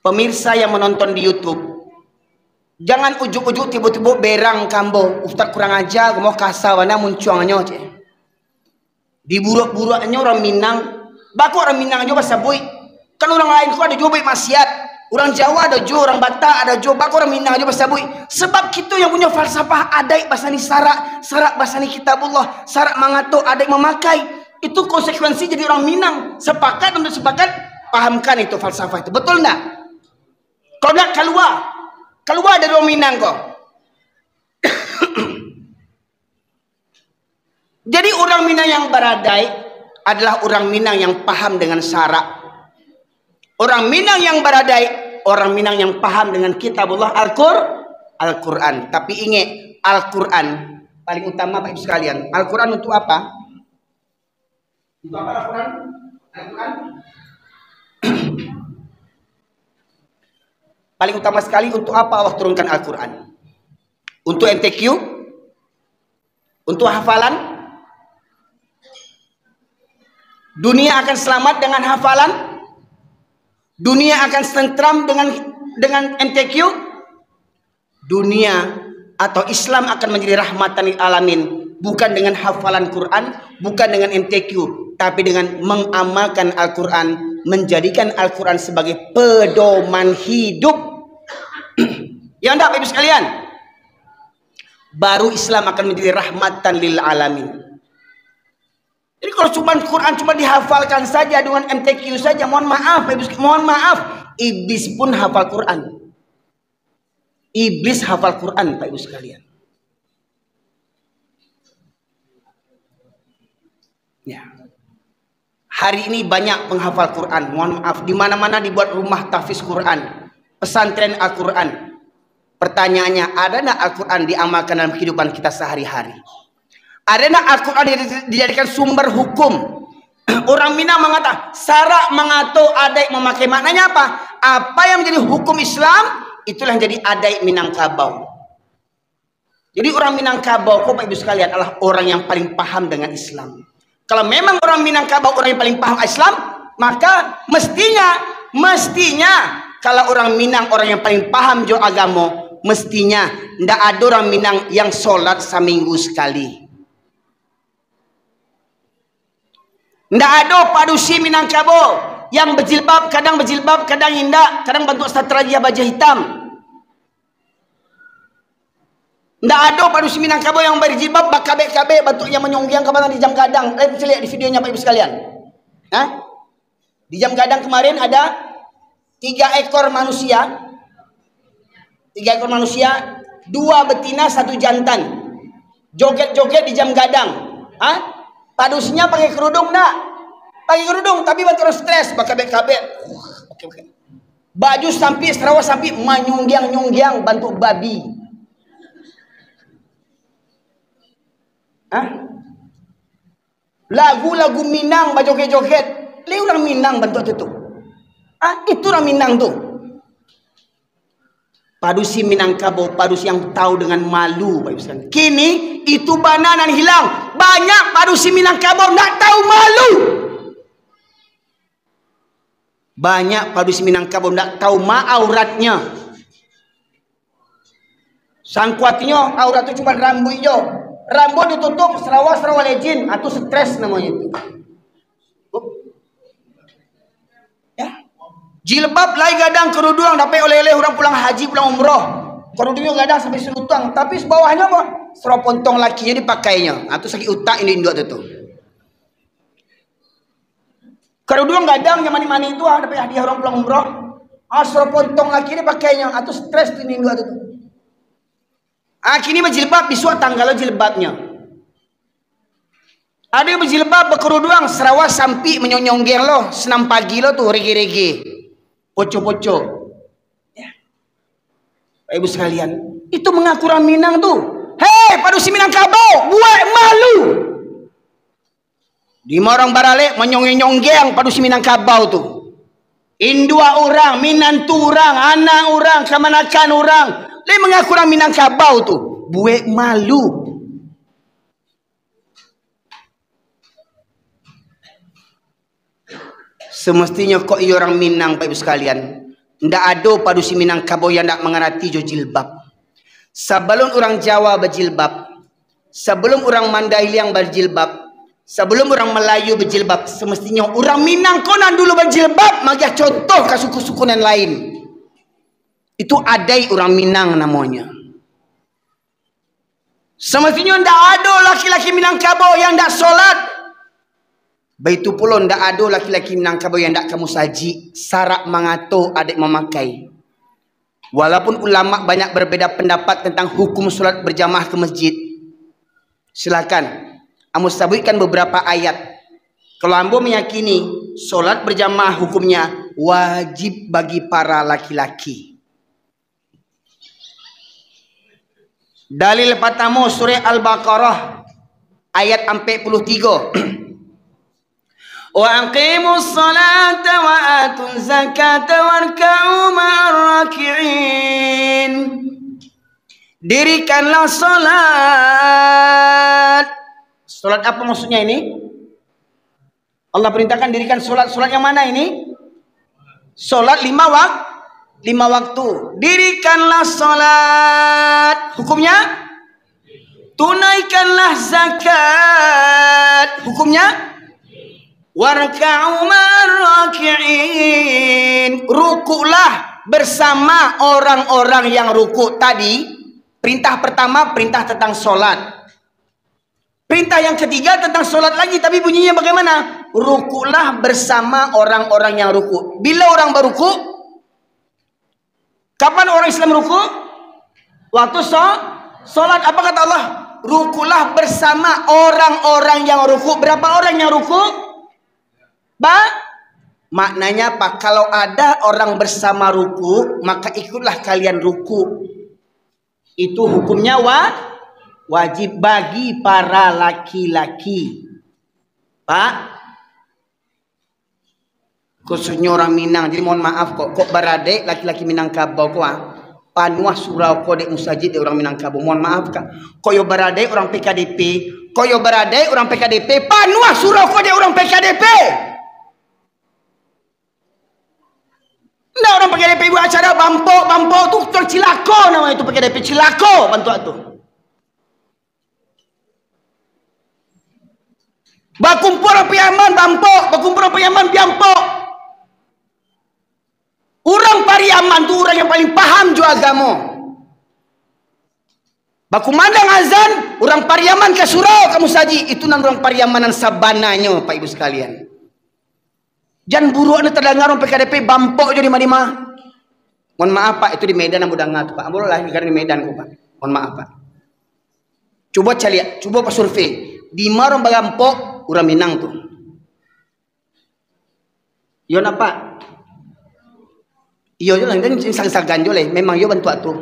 pemirsa yang menonton di YouTube, jangan ujuk-ujuk tibo-tibo berang ka ambo, "Ustaz kurang aja, kamu kasa bana muncuangnyo," cek. Diburuak-buruaknyo urang Minang, bako urang Minang jo basabuik. Kan urang lain ko ado juo buek maksiat. Urang Jawa ado juo, urang Batak ado juo, bako urang Minang jo basabuik. Sebab kito yang punyo falsafah adaik basani sarak, sarak basani kitabullah, sarak mangato adaik mamakai. Itu konsekuensi jadi urang Minang. Sepakat untuk sepakat, pahamkan itu falsafah itu. Betul ndak? Kau nak kalua, kalua dari urang Minang ko. Jadi urang Minang yang baradaik adalah urang Minang yang paham dengan sarak. Urang Minang yang baradaik, urang Minang yang paham dengan kitabullah Al-Qur-, Al-Quran. Tapi ingek, Al-Quran paling utama, Bapak Ibu sekalian. Al-Quran untuk apa? Untuk apa Al-Quran? Al-Quran paling utama sekali untuk apa Allah turunkan Al-Quran? Untuk M T Q? Untuk hafalan? Dunia akan selamat dengan hafalan? Dunia akan tentram dengan, dengan M T Q? Dunia atau Islam akan menjadi rahmatan lil alamin, bukan dengan hafalan Quran, bukan dengan M T Q, tapi dengan mengamalkan Al-Quran, menjadikan Al-Quran sebagai pedoman hidup. Ya ndak, Bapak Ibu sekalian? Baru Islam akan menjadi rahmatan lil alamin. Jadi kalau cuma Quran cuma dihafalkan saja dengan M T Q saja, mohon maaf, Bapak Ibu sek-, mohon maaf, iblis pun hafal Quran. Iblis hafal Quran, Bapak Ibu sekalian. Ya. Hari ini banyak penghafal Quran. Mohon maaf, di mana-mana dibuat rumah tahfiz Quran, pesantren Al-Quran. Pertanyaannya, ada ndak Al-Quran diamalkan dalam kehidupan kita sehari-hari? Ada ndak Al-Quran di-, dijadikan sumber hukum? Urang Minang mangata, sarak mangato adaik mamakai. Maknanya apa? Apa yang menjadi hukum Islam, itulah yang jadi adaik Minangkabau. Jadi urang Minangkabau ko, Bapak Ibu sekalian, adalah orang yang paling paham dengan Islam. Kalau memang urang Minangkabau orang yang paling paham Islam, maka mestinya, mestinya kalau urang Minang orang yang paling paham jo agamo, mestinya ndak ado urang Minang yang solat saminggu sekali. Ndak ado padusi Minangkabau yang bajilbab, kadang bajilbab, kadang indak, kadang bantuak satrajah bajah hitam. Ndak ado padusi Minangkabau yang bajilbab bakabek-kabek, bantuaknya manyonggiang ka batang di Jam Gadang. Eh, bisa lihat di videonya, Bapak Ibu sekalian. Hah? Di Jam Gadang kemarin ada tiga ekor manusia, tiga ekor manusia, dua betina, satu jantan, joget-joget di Jam Gadang. Hah? Padusinya pakai kerudung ndak? Pakai kerudung, tapi bantuak stres, bakabek-kabek. Oke, oke. Baju sampik, sarawa sampik, manyunggiang-nyunggiang bantuak babi. Hah? Lagu-lagu Minang bajoget-joget. Lai urang Minang bantuak tu tu. Ah, itu urang Minang tu. Padusi Minangkabau, padusi yang tahu dengan malu, Bapak Ibu sekalian. Kini, itu bana nan hilang. Banyak padusi Minangkabau ndak tahu malu. Banyak padusi Minangkabau ndak tahu ma auratnya. Sangkuatinyo aurat tu cuma rambuik jo. Rambuik ditutup, sarawa-sarawa lejin, ah, tu stres namonyo tu. Ya. Jilbab lai gadang, keruduang dapek oleh-oleh urang pulang haji, pulang umroh. Keruduangnyo gadang sampai salutuang, tapi sabawahnyo apa? Sarawa pontong lakinyo dipakainyo. Ah, tu sakik utak induak-induak tu tu. Karuduang gadang yang manih-manih tu, ah, dapek hadiah urang pulang umroh. Ah, sarawa pontong laki ni pakainyo, ah, tu stres tu induak tu tu. Ah, kini bajilbab, bisuak tanggal lo jilbabnyo. Ado yang bajilbab, bakaruduang, sarawa sampik manyonggeng lo, senam pagi lo tu, rege-rege. Poco-poco. Ya. Bapak Ibu sekalian, itu mangaku urang Minang tu. Hei, padusi Minangkabau, buek malu. Di ma urang baralek manyonggeng-nyonggeng padusi Minangkabau tu. Induak urang, minantu urang, anak urang, kamanakan urang, lai mangaku urang Minangkabau tu. Buek malu. Semestinyo kok iyo urang Minang, Bapak Ibu sekalian. Ndak ado padusi Minangkabau yang ndak mangarati jo jilbab. Sabalun urang Jawa bajilbab, sabalun urang Mandailing bajilbab, sabalun urang Malayu bajilbab, semestinyo urang Minang ko nan dulu bajilbab, magiah contoh ka suku-suku nan lain. Itu adaik urang Minang namonyo. Samasianyo ndak ado laki-laki Minangkabau yang ndak solat. Baitu pulo ndak ado laki-laki Minangkabau yang ndak ka musajik, sarak mangato adaik mamakai. Walaupun ulama banyak berbeda pendapat tentang hukum solat berjamaah ke masjid, silakan ambo sabuikkan beberapa ayat. Kalau ambo meyakini, solat berjamaah hukumnya wajib bagi para laki-laki. Dalil partamo, surah Al-Baqarah ayat ampek puluah tigo. "Wa aqimus salata wa atuz zakata warka'u ma'ar raki'in." Dirikanlah salat. Salat apa maksudnya ini? Allah perintahkan dirikan solat. Solat yang mana ini? Solat lima wak-, lima waktu. Dirikanlah solat. Hukumnya? Tunaikanlah zakat. Hukumnya? "Warka'u ma'ar raki'in." Rukuklah bersama orang-orang yang rukuk tadi. Perintah pertama, perintah tentang solat. Perintah yang ketiga tentang solat lagi, tapi bunyinya bagaimana? Rukuklah bersama orang-orang yang rukuk. Bila orang barukuk? Kapan orang Islam rukuk? Waktu so-, solat. Apa kata Allah? "Rukuklah bersama orang-orang yang rukuk." Berapa orang yang rukuk? Ba-, maknanya apa? Kalau ada orang bersama rukuk, maka ikutlah kalian rukuk. Itu hukumnya wa-, wajib bagi para laki-laki. Pak, khususnyo urang Minang. Jadi, mohon maaf kok, kok baradaik laki-laki Minangkabau ko, ah, panuah surau ko dek musajik dek urang Minangkabau. Mohon maaf, Kak. Kok yo baradaik urang P K D P, kok yo baradaik urang P K D P, panuah surau ko dek urang P K D P. Ndak, urang P K D P buat acara bampok, bampok tu, tu cilako namonyo tu, P K D P cilako bantuak tu. Bakumpul urang Pariaman bampok, bakumpul urang Pariaman biampok. Urang Pariaman tu urang yang paling paham jo agamo. Bakumandang azan, urang Pariaman ka surau, ka musajik, itu nan urang Pariaman nan sabananyo, Pak Ibu sekalian. Jan buruak ni tadanga urang P K D P bampok jo di ma-di ma. Mohon maaf, Pak, itu di Medan ambo danga tu, Pak. Ambo lahia di Medan ko, Pak. Mohon maaf, Pak. Cubo caliak, cubo pasurvei. Di ma urang barampok, urang Minang tu. Iyo ndak, Pak? Iyo jo lah, jan sagan-sagan jo lah. Memang iyo bantuak tu.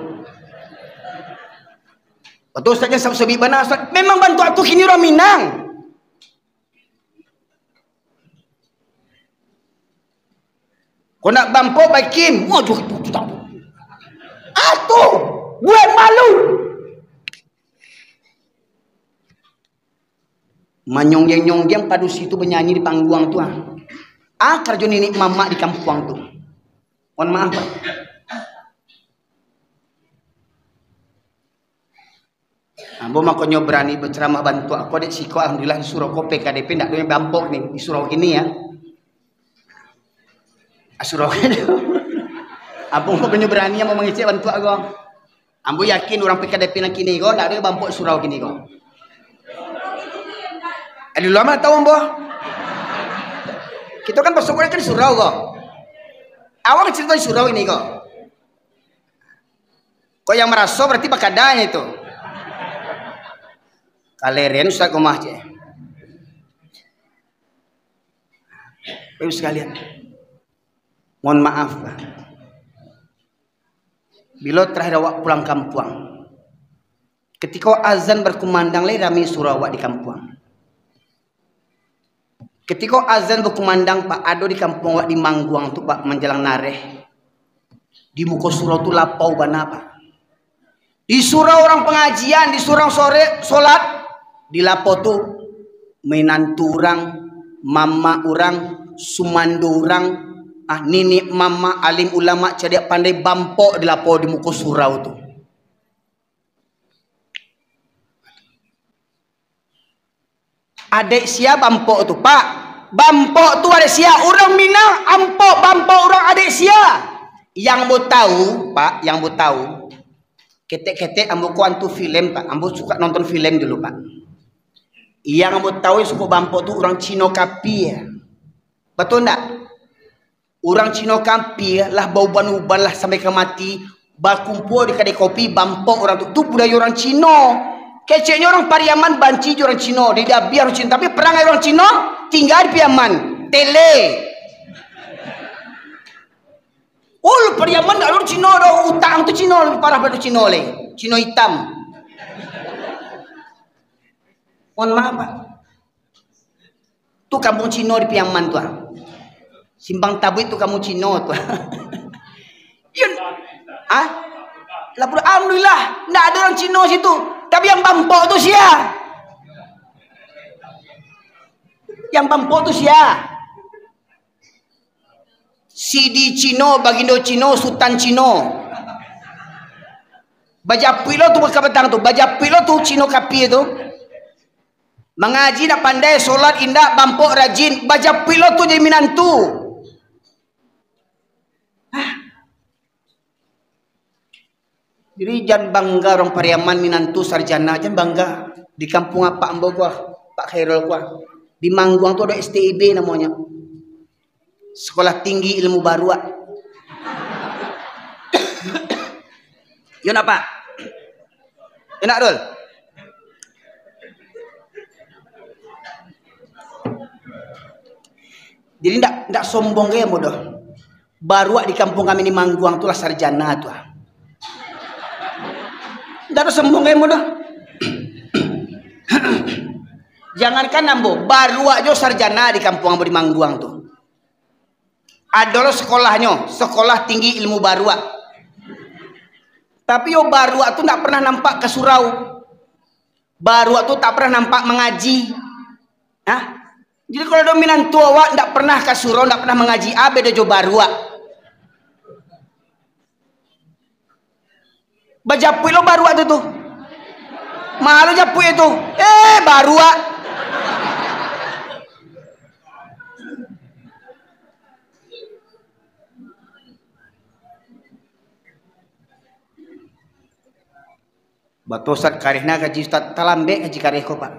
Batua, Ustaz, jan sabik-sabik bana, Ustaz. Memang bantuak tu kini urang Minang. Kok nak bampok baikin, wah, tu, tu, tu, tu. Atuh, buek malu. Manyonggiang-nyonggiang padusi tu banyanyi di pangguang tu, ah. Ah, karajo niniak mamak di kampuang tu. Mohon maaf, Pak. Ambo makonyo barani bacaramah bantuak ko dek siko, alhamdulillah, di surau ko P K D P ndak ado yang bampok ni, di surau kini ya. Ah, surau kini. Ambo makonyo barani ambo mangecek bantuak ko. Ambo yakin urang P K D P nan kini ko ndak ado yang bampok di surau kini ko. Eh, dulu amat tahu ambo. Kito kan basuo kan di surau ko. Awak cerita di surau ini ko. Kok yang maraso berarti bakadanya itu. Kaleren Ustaz Komah cek. Bapak Ibu sekalian, mohon maaf lah. Bilo terakhir awak pulang kampuang? Ketiko azan berkumandang lai rami surau awak di kampuang. Ketiko azan bakumandang, Pak, ado di kampuang awak di Mangguang tu, Pak, manjalang nareh. Di muko surau tu lapau bana, Pak. Di surau urang pangajian, di surau sore solat, di lapau tu minantu urang, mamak urang, sumando urang, ah, niniak mamak, alim ulama, cadiak pandai, bampok di lapau di muko surau tu. Adaik sia bampok tu, Pak. Bampok tu adaik sia. Urang Minang ampok bampok urang adaik sia. Yang ambo tahu, Pak, yang ambo tahu, ketek-ketek ambo ko antu filem, Pak. Ambo suka nonton filem dulu, Pak. Yang ambo tahu yang suko bampok tu urang Cino kapia. Batua ndak? Urang Cino kapia lah bauban-uban lah sampai ka mati, bakumpua di kadai kopi, bampok urang tu. Tu budayo urang Cino. Keceknyo urang Pariaman banci jo urang Cino, di Dabiah urang Cino, tapi parangai urang Cino tingga di Piaman. Tele. Ul, Pariaman ndak ado Cino doh, utang tu Cino lebih parah pado Cino le. Cino itam. Mohon maaf, Pak. Tu kampuang Cino di Piaman tu, ah. Simpang Tabuik tu kampuang Cino tu. Yun. Ah? Lapor, alhamdulillah, ndak ada urang Cino situ. Tapi yang bampok tu sia? Yang bampok tu sia? Sidi Cino, Bagindo Cino, Sutan Cino. Bajapuik lo tu ka batang tu, bajapuik lo tu Cino kapia tu. Mangaji ndak pandai, solat indak, bampok rajin, bajapuik lo tu jadi minantu. Hah? Jadi, jan bangga urang Pariaman minantu sarjana, jan bangga. Di kampuang apak ambo ko, Pak Khairul ko, di Mangguang tu ado S T I B namonyo. Sekolah Tinggi Ilmu Baruak. Yo ndak, Pak? Yo ndak, Dul? Jadi ndak, ndak sombong gaya ambo doh. Baruak di kampuang kami di Mangguang tu lah sarjana tu, ah. Ndak ado sombong gaya ambo doh. Jangankan ambo, baruak jo sarjana di kampuang ambo di Mangguang tu. Ado lo sekolahnyo, Sekolah Tinggi Ilmu Baruak. Tapi yo baruak tu ndak pernah nampak ka surau. Baruak tu tak pernah nampak mangaji. Hah? Jadi kalau ado minantu awak ndak pernah ka surau, ndak pernah mangaji, a bedo jo baruak. Bajapuik lo baruak tu, tu. Malu japuik tu. Eh, baruak. Batua Ustaz, kareh na kaji Ustaz, talambek kaji kareh ko, Pak.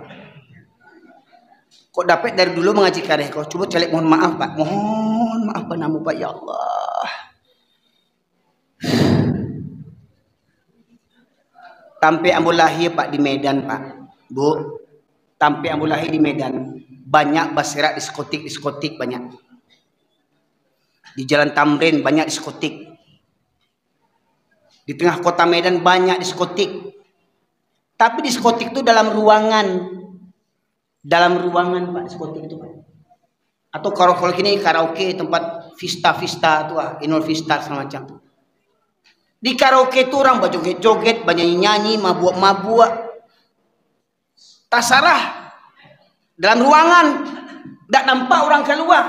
Kok dapek dari dulu mangaji kareh ko? Cubo caliak, mohon maaf, Pak. Mohon maaf bana ambo, Pak, ya Allah. Tampek ambo lahia, Pak, di Medan, Pak. Bu, tampek ambo lahia di Medan. Banyak baserak diskotik, diskotik banyak. Di Jalan Tamrin banyak diskotik. Di tengah kota Medan banyak diskotik. Tapi diskotik tu dalam ruangan. Dalam ruangan, Pak, diskotik itu, Pak. Atau kalau, kalau kini karaoke, tempat vista-vista tu, ah, Inul Vista segala macam tu. Di karaoke tu urang bajoget-joget, banyanyi-nyanyi, mabuak-mabuak. Tasarah. Dalam ruangan. Ndak nampak urang kalua.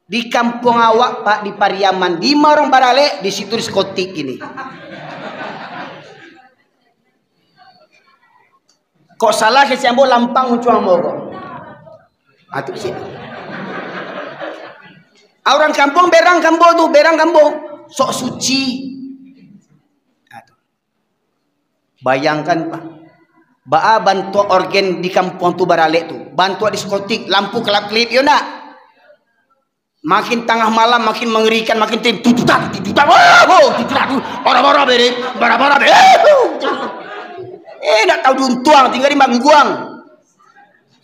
Di kampuang awak, Pak, di Pariaman, di ma urang baralek, di situ diskotik kini. Kok salah kecek ambo, lampang uncuang ambo ko. Ah, tu kecek. Ah, urang kampuang berang ka ambo tu, berang ka ambo. Sok suci. Ah, tu. Bayangkan, Pak. Baa bantuak orgen di kampuang tu baralek tu. Bantuak diskotik, lampu kelap-kelip, yo ndak? Makin tangah malam, makin mangerikan, makin tim, tututan, tututan, oh, oh, tututan, bara-bara bere, bara-bara bere. Eh, ndak tahu diuntuang, tinggal di Mangguang.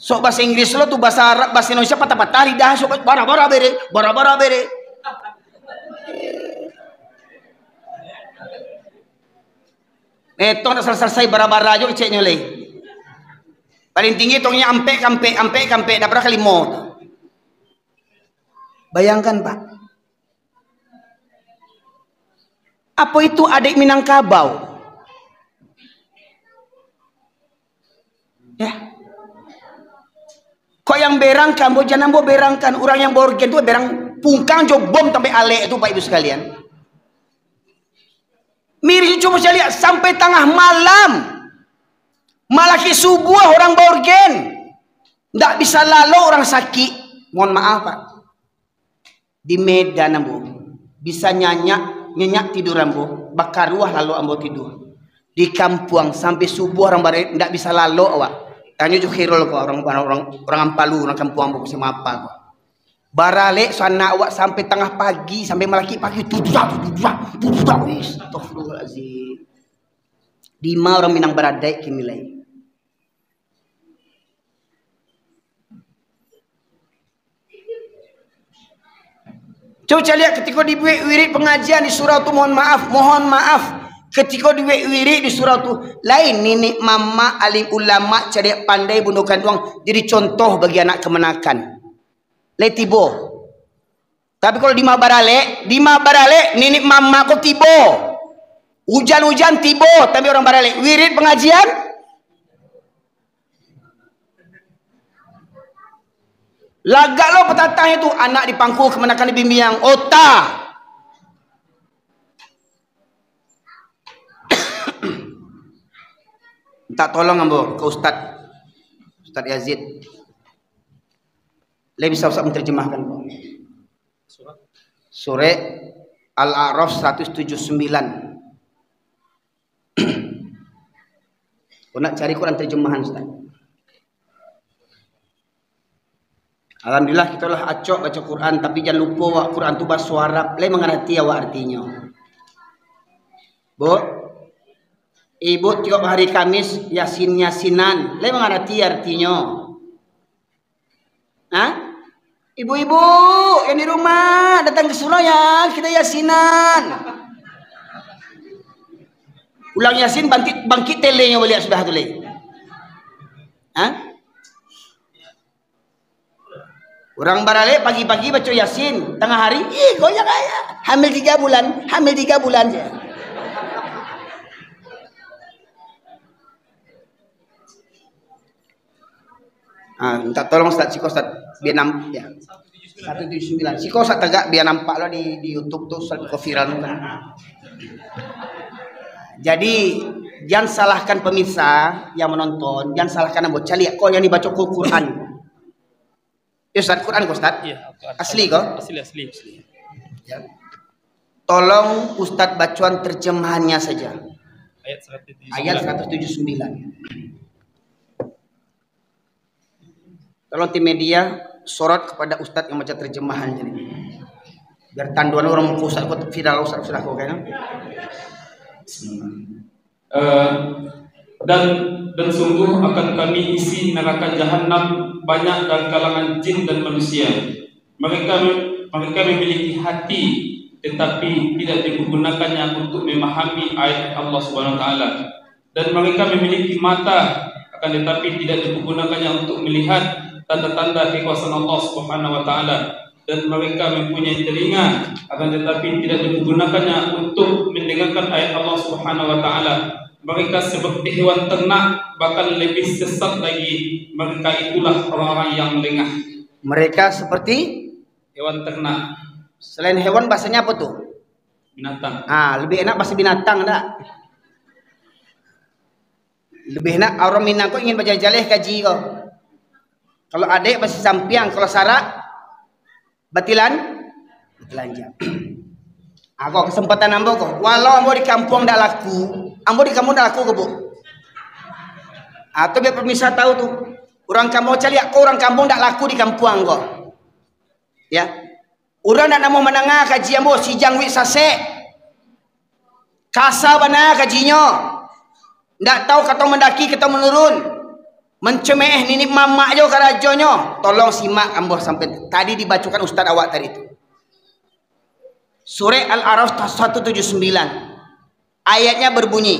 Sok bahasa Inggris lo tu, bahasa Arab, bahasa Indonesia patah-patah lidah, sok bara-bara bere, bara-bara bere. Eh, tong ndak salasai-salasai bara-bara jo keceknyo lai. Paling tinggi tongnyo ampek ka ampek, ampek ka ampek, ndak pernah ka limo. Bayangkan, Pak. Apo itu adaik Minangkabau? Ya. Kok yang berangkan, ambo jan ambo berangkan. Urang yang baorgen tu berang pungkang jo bom sampai alek tu, Bapak Ibu sekalian. Miris, cubo caliak, sampai tangah malam. Malakik subuah urang baorgen. Ndak bisa lalok urang sakik. Mohon maaf, Pak. Di Medan ambo, bisa nyanyak, nyenyak tidur ambo, bakaruah lalok ambo tidur. Di kampuang sampai subuah urang bare-, ndak bisa lalok awak. Tanyo jo Khairul ko, urang, urang, urang, urang Ampalu, urang kampuang ambo, Kusuma Apa ko. Baralek sanak awak sampai tangah pagi, sampai malakik pagi, tuduak, tuduak, tuduak, wis, astagfirullahalazim. Dima urang Minang baradaik kini lai. Cubo caliak, katiko dibuek wirid pangajian di surau tu, mohon maaf, mohon maaf, katiko dibuek wirid di surau tu, lain niniak mamak, alim ulama, cadiak pandai, bundo kanduang, jadi contoh bagi anak kamanakan. Lai tibo. Tapi kalau dima baralek, dima baralek, niniak mamak ko tibo. Ujan-ujan tibo, tapi urang baralek. Wirid pangajian, lagak lo patatah itu, anak dipangku, kamanakan dibimbiang, ota. Minta tolong ambo ka Ustad, Ustad Yazid. Lai bisa Ustad menterjemahkan ko. Surah Al-A'raf seratus tujuh puluh sembilan. Kau nak cari Quran terjemahan, Ustaz? Alhamdulillah, kita lah acok baca Quran, tapi jan lupo awak Quran tu baso Arab, lai mangarati awak artinyo. Bu, ibu tiok hari Kamis yasin-yasinan, lai mangarati artinyo. Hah? Ibu-ibu yang di rumah, datang ke surau ya, kita yasinan. Ulang yasin, bangkit, bangkit telenyo baliak sudah tu lai. Hah? Urang baralek pagi-pagi baco yasin, tangah hari, ih, goyang aja. Hamil tiga bulan, hamil tiga bulan je. Ah, minta tolong Ustaz, siko Ustaz, biar nam-, ya. Satu tujuh sembilan. Siko Ustaz tagak, biar nampak lo di, di YouTube tu, Ustaz ko viral tu kan. Jadi, jangan salahkan pemirsa yang menonton, jangan salahkan ambo. Caliak ko yang dibaco ko Quran. Ya, Ustaz, Quran ko, Ustaz? Iya, Al-Quran. Asli ko? Asli, asli, asli. Ya. Tolong Ustaz bacoan terjemahannya saja. Ayat seratus tujuh puluh sembilan. Ayat seratus tujuh puluh sembilan. Tolong tim media sorot kepada Ustaz yang baca terjemahannya ini. Biar tanduan orang muka Ustaz ko viral, Ustaz sudah ko kan. Eh, dan, dan sungguh akan Kami isi neraka Jahanam banyak dari kalangan jin dan manusia. Mereka, mereka memiliki hati, tetapi tidak dipergunakannya untuk memahami ayat Allah Subhanahu wa Taala. Dan mereka memiliki mata, akan tetapi tidak dipergunakannya untuk melihat tanda-tanda kekuasaan Allah Subhanahu wa Taala. Dan mereka mempunyai telinga, akan tetapi tidak dipergunakannya untuk mendengarkan ayat Allah Subhanahu wa Taala. Mereka seperti hewan ternak, bahkan lebih sesat lagi. Mereka itulah orang-orang yang lengah. Mereka seperti hewan ternak. Selain hewan, bahasanya apa tu? Binatang. Ah, lebih enak bahasa binatang, ndak? Lebih enak, urang Minang ko ingin bajaleh-jaleh kaji ko. Kalau adaik basisampiang, kalau sarak batilan-, batilanjang. Ako kesempatan ambo ko. Walau ambo di kampuang dak laku, ambo di kampuang dak laku ko, Bu. Atau biar pemirsa tahu tu. Urang kampuang caliak ko, urang kampuang dak laku di kampuang ko. Ya. Urang ndak namuah mandanga kaji ambo, si jangguik sasek. Kasa bana kajinyo. Ndak tahu kato mandaki, kato manurun. Mancemeeh niniak mamak jo karajonyo. Tolong simak ambo sampai tadi dibacokan ustaz awak tadi tu. Surah Al-A'raf seratus tujuh puluh sembilan. Ayatnya berbunyi,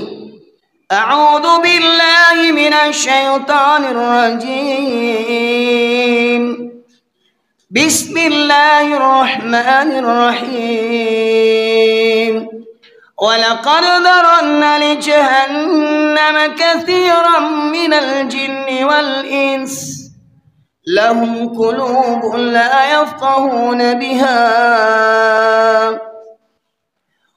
"A'udzu billahi minasy syaithanir rajim. Bismillahirrahmanirrahim. Wa laqad dzara'na li jahannama katsiran minal jinni wal ins." لهم قلوب لا يفقهون بها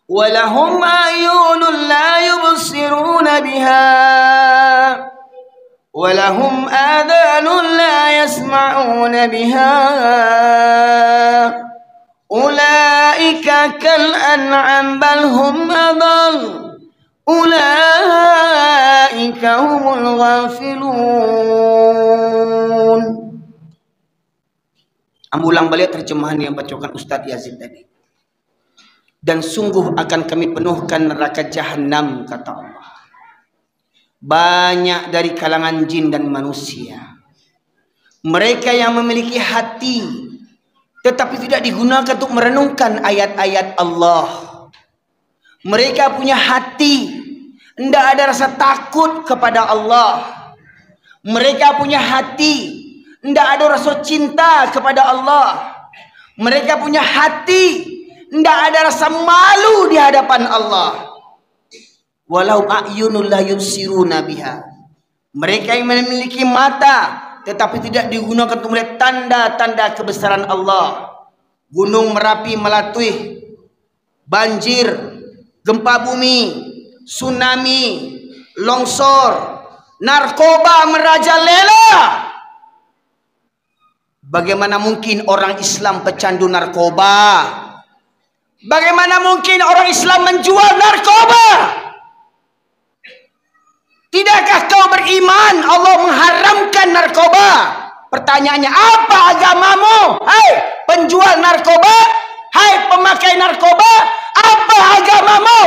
ولهم أعين لا يبصرون بها ولهم آذان لا يسمعون بها أولئك كالأنعام بل هم أضل أولئك هم الغافلون. Ambo ulang baliak terjemahan yang bacokan Ustaz Yazid tadi. Dan sungguh akan Kami penuhkan neraka Jahanam, kata Allah, banyak dari kalangan jin dan manusia. Mereka yang memiliki hati, tetapi tidak digunakan untuk merenungkan ayat-ayat Allah. Mereka punya hati, ndak ada rasa takut kepada Allah. Mereka punya hati, ndak ada rasa cinta kepada Allah. Mereka punya hati, ndak ada rasa malu di hadapan Allah. Walau a'yunul la yubsiruna biha. Mereka yang memiliki mata, tetapi tidak digunakan untuk melihat tanda-tanda kebesaran Allah. Gunung Merapi meletus, banjir, gempa bumi, tsunami, longsor, narkoba merajalela. Bagaimana mungkin orang Islam pecandu narkoba? Bagaimana mungkin orang Islam menjual narkoba? Tidakkah kau beriman Allah mengharamkan narkoba? Pertanyaannya, apa agamamu? Hai penjual narkoba, hai pemakai narkoba, apa agamamu?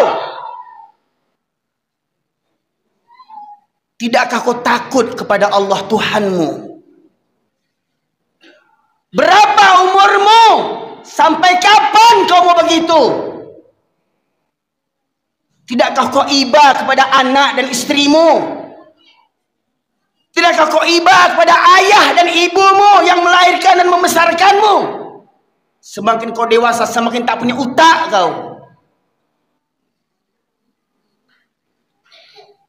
Tidakkah kau takut kepada Allah Tuhanmu? Berapa umurmu? Sampai kapan kau mau begitu? Tidakkah kau iba kepada anak dan istrimu? Tidakkah kau iba kepada ayah dan ibumu yang melahirkan dan membesarkanmu? Semakin kau dewasa, semakin tak punya utak kau.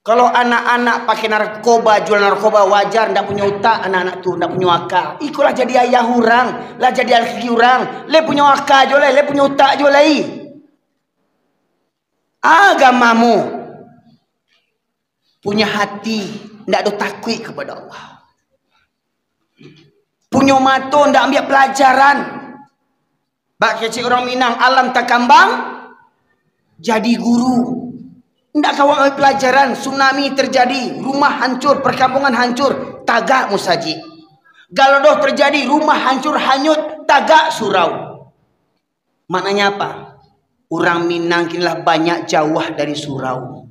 Kalau anak-anak pakai narkoba, jual narkoba, wajar, ndak punya utak anak-anak tu, ndak punya akal. Iko lah jadi ayah urang, lah jadi laki urang, lai punya akal juo lai, lai punya utak juo lai. Agamamu, punya hati, ndak ado takuik kepada Allah. Punyo mato, ndak ambiak pelajaran. Bak kecek urang Minang, alam takambang, jadi guru. Ndak kawa ambiak pelajaran, tsunami terjadi, rumah hancur, perkampungan hancur, tagak musajik. Galodoh terjadi, rumah hancur, hanyut, tagak surau. Maknanya apa? Urang Minang kini lah banyak jauah dari surau.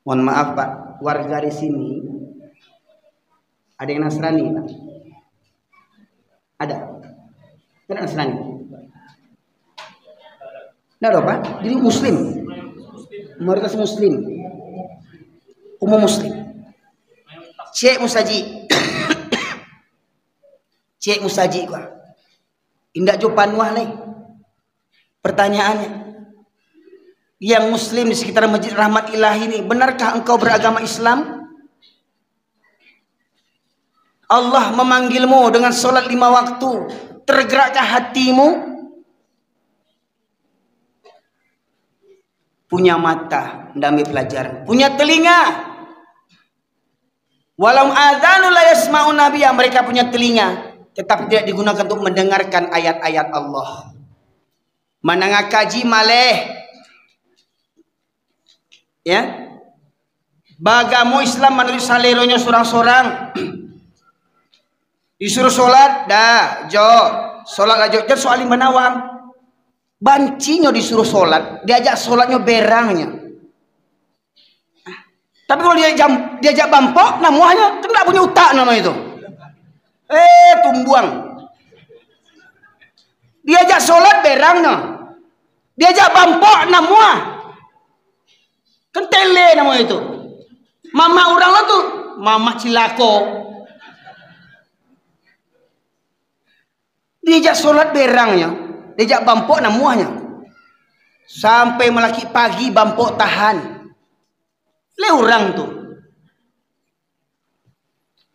Mohon maaf, Pak, warga di sini ada yang Nasrani, Pak? Ada? Ada Nasrani? Ndak ada, Pak? Jadi Muslim. Mayoritas Muslim. Umum Muslim. Cek musajik. Cek musajik, Pak. Indak jo panuah lai. Pertanyaannya, yang Muslim di sekitar Masjid Rahmat Ilahi ini, benarkah engkau beragama Islam? Allah memanggilmu dengan salat lima waktu, tergerakkah hatimu? Punya mata, ndak ambiak pelajaran. Punya telinga. Walau adzanu la yasma'una biha, mereka punya telinga, tetapi tidak digunakan untuk mendengarkan ayat-ayat Allah. Mandanga kaji maleh. Ya. Bagamo Islam manuruik saleronyo surang-surang. Disuruh solat, dah, jo. Solat lah jo. Jan soalin banawam. Bancinyo disuruh solat, diajak solatnyo berangnyo. Tapi kalau diajak, diajak bampok, namuahnyo kan ndak punyo utak namo itu. Eh, tumbuang. Diajak solat berangnyo. Diajak bampok namuah. Kan tele namo itu. Mamak urang lah tu, mamak cilako. Diajak solat berangnyo, diajak bampok namuahnyo. Sampai malakik pagi bampok tahan. Leh urang tu.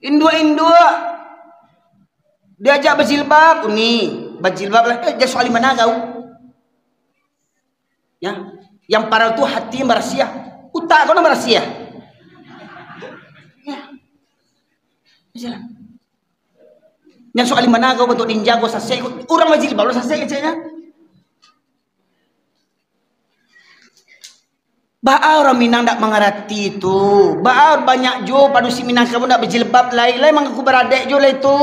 Induak-induak diajak bajilbab, uni, bajilbab lah. Eh, jan soal di mana kau? Ya, yang parah tu hati yang barasiah. Utak kau nan barasiah. Ya. Biasalah. Yang soal di mana kau bantuak ninja kau sasek kau. Urang bajilbab lo sasek keceknya. Baa urang Minang ndak mangarati tu. Baa banyak jo padusi Minangkabau ndak bajilbab lai, lai mangaku baradek jo lai tu.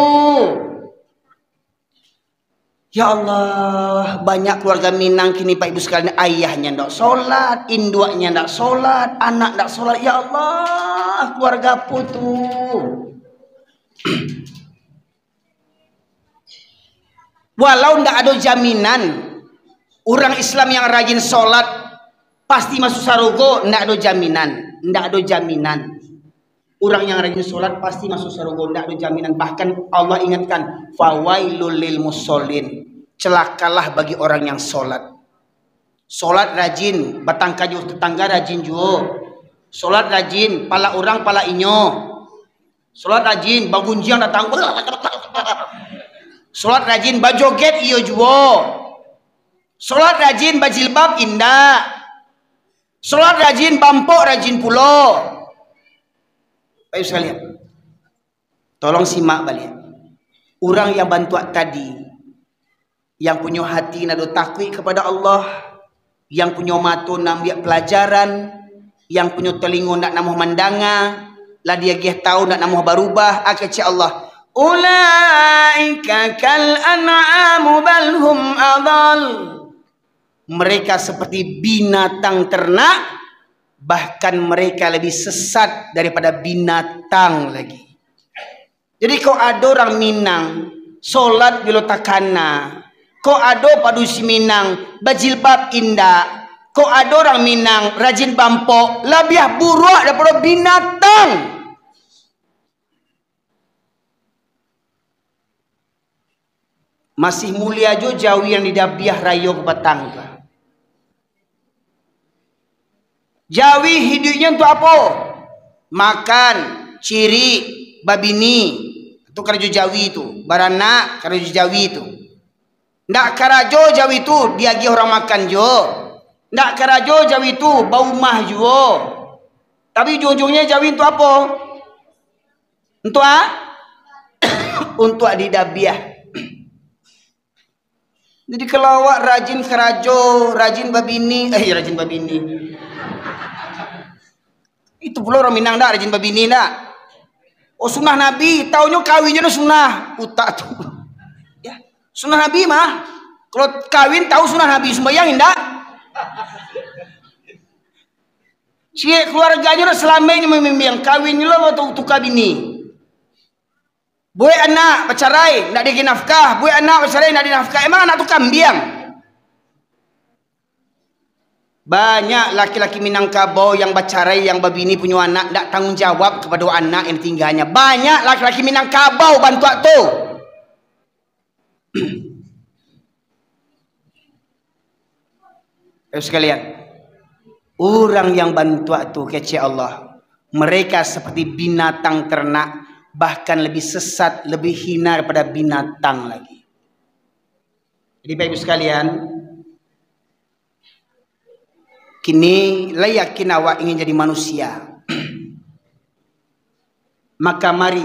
Ya Allah, banyak keluarga Minang kini, Pak Ibu sekalian, ayahnya ndak solat, induaknya ndak solat, anak ndak solat. Ya Allah, keluarga apo tu? Walau ndak ado jaminan, urang Islam yang rajin solat pasti masuk sarugo, ndak ado jaminan, ndak ado jaminan. Urang yang rajin solat pasti masuk sarugo, ndak ado jaminan. Bahkan Allah ingatkan, "Fawailul lil musallin." Celakalah bagi orang yang solat. Solat rajin, batangka jo tetangga rajin juo. Solat rajin, palak urang, palak inyo. Solat rajin, bagunjiang datang. Solat rajin, bajoget iyo juo. Solat rajin, bajilbab indak. Solat rajin, bampok rajin pulo. Baik sekalian. Tolong simak baliak. Urang yang bantuak tadi, yang punyo hati ndak ado takuik kapado Allah, yang punyo mato ndak ambiak palajaran, yang punyo talingo ndak namuah mandanga, lah diagiah tahu ndak namuah barubah, a kecek Allah, "Ulaika kal an'amu bal hum adal." Mereka seperti binatang ternak, bahkan mereka lebih sesat daripada binatang lagi. Jadi, kok ado urang Minang solat bilo takana, kok ado padusi Minang bajilbab indak, kok ado urang Minang rajin bampok, labiah buruak daripado binatang. Masih mulia jo jawi yang didabiah rayo kapatang tu. Jawi hiduiknyo untuak apo? Makan, cirik, babini. Tu karajo jawi tu. Baranak, karajo jawi tu. Ndak karajo jawi tu diagiah urang makan jo. Ndak karajo jawi tu baumah juo. Tapi ujung-ujungnyo jawi untuak apo? Untuak a-, untuak didabiah. Jadi, kalau awak rajin karajo, rajin babini, eh, rajin babini. Itu pulo urang Minang dak, rajin babini dak. Oh, sunnah Nabi, taunyo kawin jo sunnah. Utak tu. Ya, sunnah Nabi mah. Kalau kawin tahu sunnah Nabi, sumbayang indak? Ciek keluarganyo lah salamaiknyo mambiang, kawinnyo lah tu-, tuka bini. Buek anak bacarai, ndak diagiah nafkah. Buek anak bacarai, ndak diagiah nafkah. Emang anak tu kambiang? Banyak laki-laki Minangkabau yang bacarai, yang babini, punyo anak, ndak tanggung jawab kapado anak yang ditingganyo. Banyak laki-laki Minangkabau bantuak tu. Ayo sekalian, urang yang bantuak tu kecek Allah, mereka seperti binatang ternak, bahkan lebih sesat, lebih hina daripada binatang lagi. Jadi, Bapak Ibu sekalian, kini lah yakin awak ingin jadi manusia. Maka mari,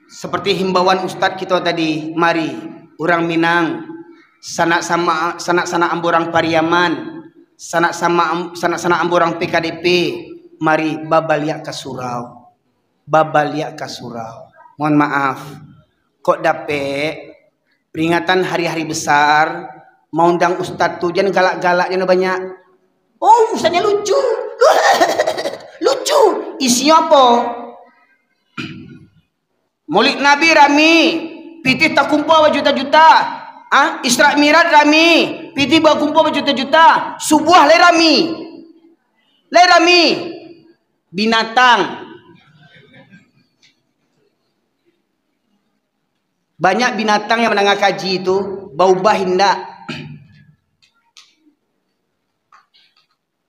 seperti himbauan ustaz kito tadi, mari, urang Minang, sanak sama, sanak-sanak ambo urang Pariaman, sanak sama, sanak-sanak ambo urang P K D P, mari babaliak ka surau. Babaliak ka surau. Mohon maaf, kok dapek peringatan hari-hari besar, maundang ustaz tu, jan galak-galak, jan banyak. Oh, ustaznyo lucu. Lucu. Isinyo apo? Maulid Nabi rami, pitih takumpua bajuta-juta. Ah, Isra Mi'raj rami, pitih bakumpua bajuta-juta. Subuah lai rami. Lai rami. Binatang. Banyak binatang yang mandanga kaji tu, baubah indak.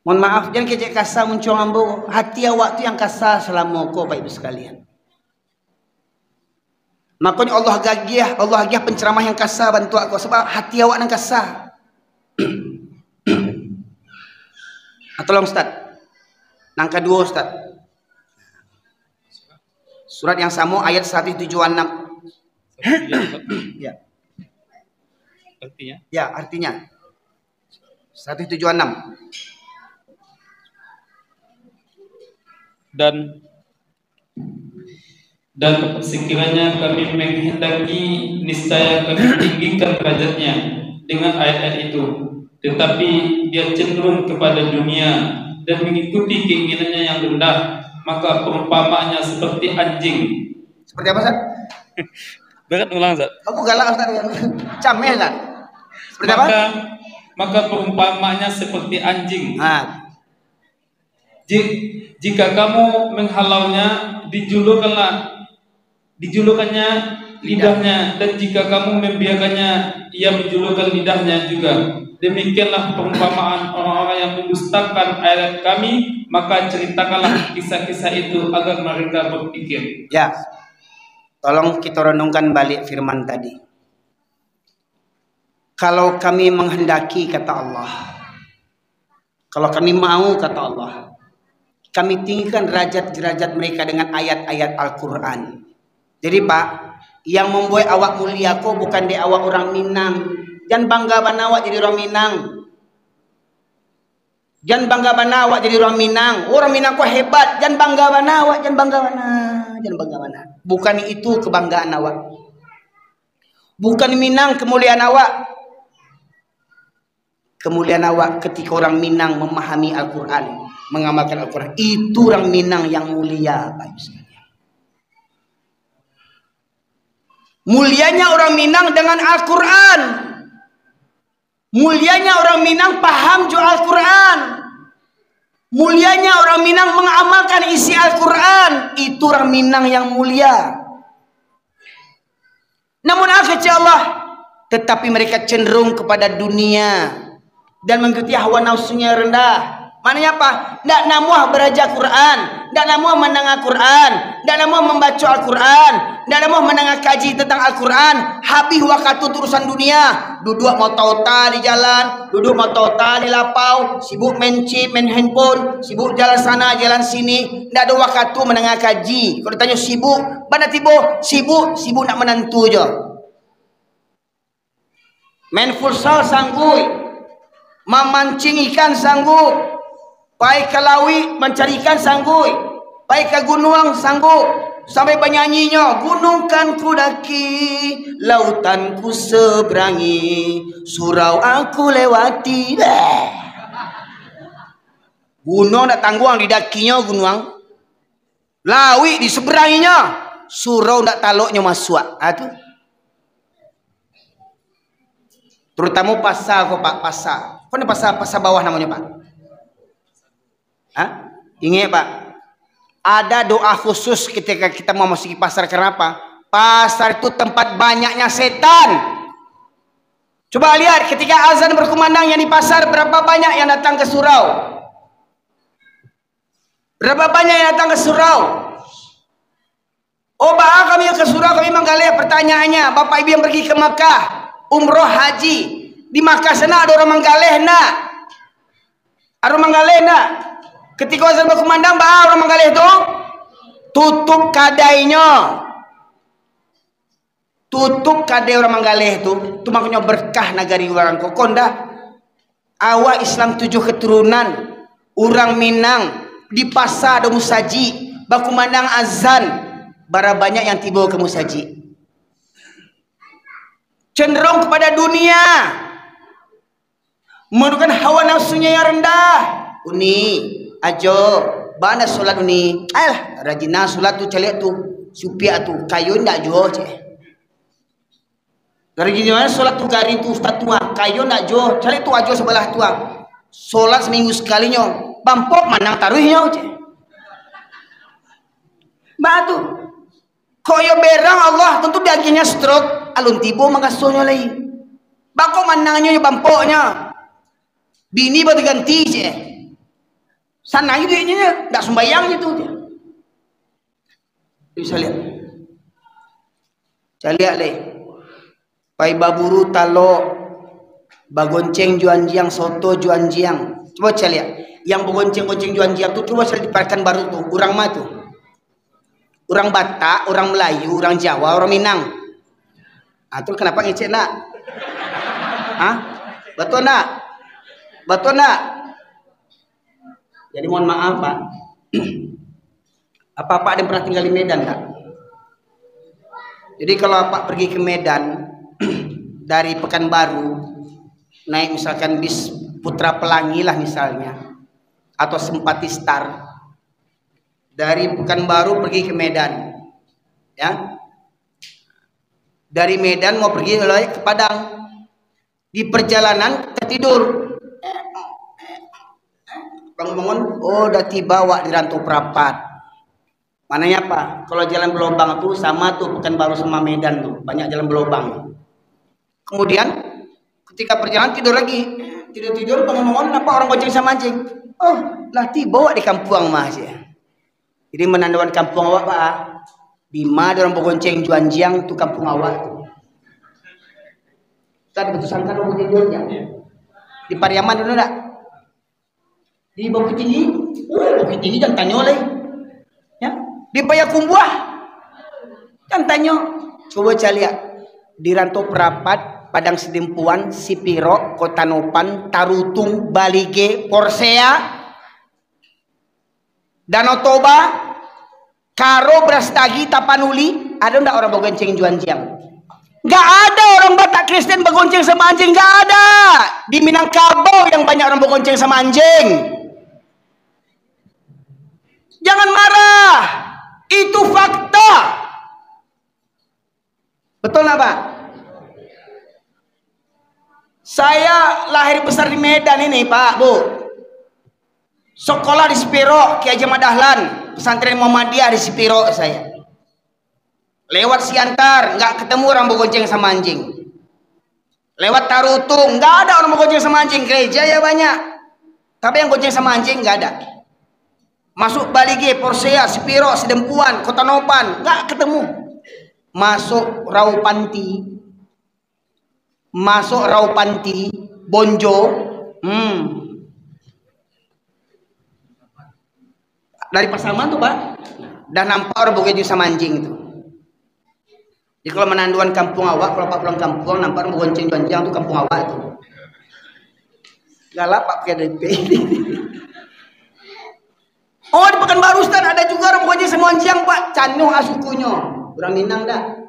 Mohon maaf, jan kecek kasa muncuang ambo. Hati awak tu yang kasa salamo ko, Bapak Ibu sekalian. Makonyo Allah agiah, Allah agiah penceramah yang kasa bantuak ko, sabab hati awak nan kasa. Ah, tolong, Ustaz. Nan kaduo, Ustaz. Surat yang samo, ayat seratus tujuh puluh enam. Ya. Artinya? Ya, artinya. Seratus tujuh puluh enam. Dan, dan sekiranya Kami menghendaki, niscaya Kami tinggikan derajatnya dengan ayat-ayat itu. Tetapi dia cenderung kepada dunia dan mengikuti keinginannya yang rendah, maka perumpamaannya seperti anjing. Seperti apa, Ustaz? Berat ulang, Ustaz. Kamu galak, Ustaz, kan? Cameh, Ustaz. Seperti apa? Maka, maka perumpamaannya seperti anjing. Ah. Ji-, jika kamu menghalaunya, dijulukanlah, dijulukannya lidahnya, dan jika kamu membiarkannya, ia menjulukkan lidahnya juga. Demikianlah perumpamaan orang-orang yang mendustakan ayat Kami, maka ceritakanlah kisah-kisah itu agar mereka berpikir. Ya. Tolong kita renungkan balik firman tadi. Kalau Kami menghendaki, kata Allah, kalau Kami mau, kata Allah, Kami tinggikan derajat-derajat mereka dengan ayat-ayat Al-Quran. Jadi, Pak, yang membuat awak mulia ko bukan dek awak urang Minang. Jan bangga bana awak jadi urang Minang. Jan bangga bana awak jadi urang Minang. Urang Minang ko hebat. Jan bangga bana awak, jan bangga bana. Jan bangga bana. Bukan itu kebanggaan awak. Bukan Minang kemuliaan awak. Kemuliaan awak ketika urang Minang memahami Al-Quran, mengamalkan Al-Quran. Itu urang Minang yang mulia, Bapak Ibu sekalian. Mulianya urang Minang dengan Al-Quran. Mulianya urang Minang paham jo Al-Quran. Mulianya urang Minang mengamalkan isi Al-Quran. Itu urang Minang yang mulia. Namun, ah, kecek Allah, tetapi mereka cenderung kepada dunia dan mengikuti hawa nafsunya yang rendah. Maknanya apa? Ndak namuah baraja Quran, ndak namuah mandanga Quran, ndak namuah mambaco Al-Quran, ndak namuah mandanga kaji tentang Al-Quran. Habih wakatu tu urusan dunia, duduak maota-ota di jalan, duduak maota-ota di lapau, sibuk main chip, main handphone, sibuk jalan sana, jalan sini, ndak ado wakatu mandanga kaji. Kalau ditanyo sibuk, bana tibo, sibuk, sibuk nak manantu jo. Main futsal sangguik, mamancing ikan sangguik, pai ka lauik mancari ikan sangguik, pai ka gunuang sangguik, sampai banyanyinyo, "Gunung kan ku daki, lautan ku seberangi, surau aku lewati." Beh. Gunuang dak tangguang didakinyo gunuang. Lauik diseberanginyo, surau ndak taloknyo masuak. Ha, tu. Terutamo pasa ko, Pak, pasa. Ko ni pasa, pasa bawah namonyo, Pak? Ha? Ingek, Pak. Ada doa khusus ketika kita memasuki pasar. Kenapa? Pasar itu tempat banyaknya setan. Coba lihat, ketika azan berkumandang yang di pasar, berapa banyak yang datang ke surau? Berapa banyak yang datang ke surau? Oh, baa kami ka surau, kami manggaleh. Pertanyaannya, Bapak Ibu yang pergi ke Makkah, umroh, haji, di Makkah sana ada urang manggaleh ndak? Ada urang manggaleh ndak? Ketika azan bakumandang, baa urang manggaleh tu? Tutup kadainyo. Tutup kadai urang manggaleh tu, tu makonyo berkah nagari urang ko. Ko ndak? Awak Islam tujuh keturunan, urang Minang, di pasa ado musajik, bakumandang azan, bara banyak yang tibo ka musajik. Cenderung kepada dunia. Manurukan hawa nafsunya yang rendah. Uni, Ajo, bana solat Uni. Alah, rajinlah solat tu, caliak tu. Supiak tu, kayo ndak juo, ceh. Rajinlah solat tu, gari tu, ustaz tu, ah. Kayo ndak juo, caliak tu, Ajo sabalah tu, ah. Solat seminggu sakalinyo, bampok manang taruihnyo, ceh. Baa tu. Kok iyo berang Allah, tantu diagiahnyo stroke, alun tibo mangasuahnyo lai. Baa kok manangnyo, bampoknyo. Bini baru ganti je. Sanang je duitnyo, ndak sumbayang je tu. Bisa lihat. Caliak lai. Pai baburu talok, bagonceng jo anjiang, soto jo anjiang. Cubo caliak. Yang bagonceng-gonceng jo anjiang tu, cubo caliak di Pakanbaru tu. Urang ma tu? Urang Batak, urang Melayu, urang Jawa, urang Minang. Ah, tu kenapa ngecek nak? Hah? Betul nak? Betul nak? Jadi mohon maaf, Pak. Apa Apak ada pernah tinggal di Medan, tak? Jadi kalau Apak pergi ke Medan dari Pekanbaru, naik misalkan bis Putra Pelangi lah misalnya, atau Sempati Star, dari Pekanbaru pergi ke Medan, ya. Dari Medan mau pergi ke Padang, di perjalanan tertidur. Bangun-bangun, oh, udah tiba awak di Rantau Prapat. Maknanya apa? Kalau jalan berlobang tu sama tu Pekanbaru sama Medan tu, banyak jalan berlobang. Kemudian ketika perjalanan tidur lagi, tidur-tidur bangun-bangun nampak orang gonceng sama anjing. Oh, lah tiba awak di kampuang mah sia. Jadi manandoan kampuang awak, Pak, ah. Di ma ada orang bagonceng jo anjiang tu kampuang awak tu. Kan betul sangka orang bagonceng jo anjiang. Di Pariaman dulu ndak? Di Bukittinggi, oh, Bukittinggi jan tanyo lai. Ya, di Payakumbuah, jan tanyo. Cubo caliak. Di Rantau Prapat, Padang Sidimpuan, Sipirok, Kota Nopan, Tarutung, Balige, Porsea, Danau Toba, Karo, Brastagi, Tapanuli, ado ndak orang bagonceng jo anjiang? Nggak ada orang Batak Kristen bagonceng sama anjing, nggak ada. Di Minangkabau yang banyak orang bagonceng sama anjing. Jangan marah, itu fakta. Betul nggak, Pak? Saya lahir besar di Medan ini, Pak, Bu. Sekolah di Sipirok, Kiai Haji Ahmad Dahlan, pesantren Muhammadiyah di Sipirok saya. Lewat Siantar, nggak ketemu orang bagonceng sama anjing. Lewat Tarutung, nggak ada orang bagonceng sama anjing. Gereja ya banyak, tapi yang gonceng sama anjing nggak ada. Masuk Balige, Porsea, Sipirok, Sidempuan, Kota Nopan, nggak ketemu. Masuk Rau Panti, masuk Rau Panti, Bonjo, hmm. Dari Pasaman tu, Pak, dah nampak orang bagonceng sama anjing tu. Jadi kalau mananduan kampuang awak, kalau Pak pulang kampuang, nampak orang bagonceng jo anjiang tu kampuang awak tu. Galak, Pak, pakai D P. Oh, di Pekanbaru, Ustaz, ada juga orang bagonceng sama anjiang, Pak. Canoh asukunyo. Urang Minang dah.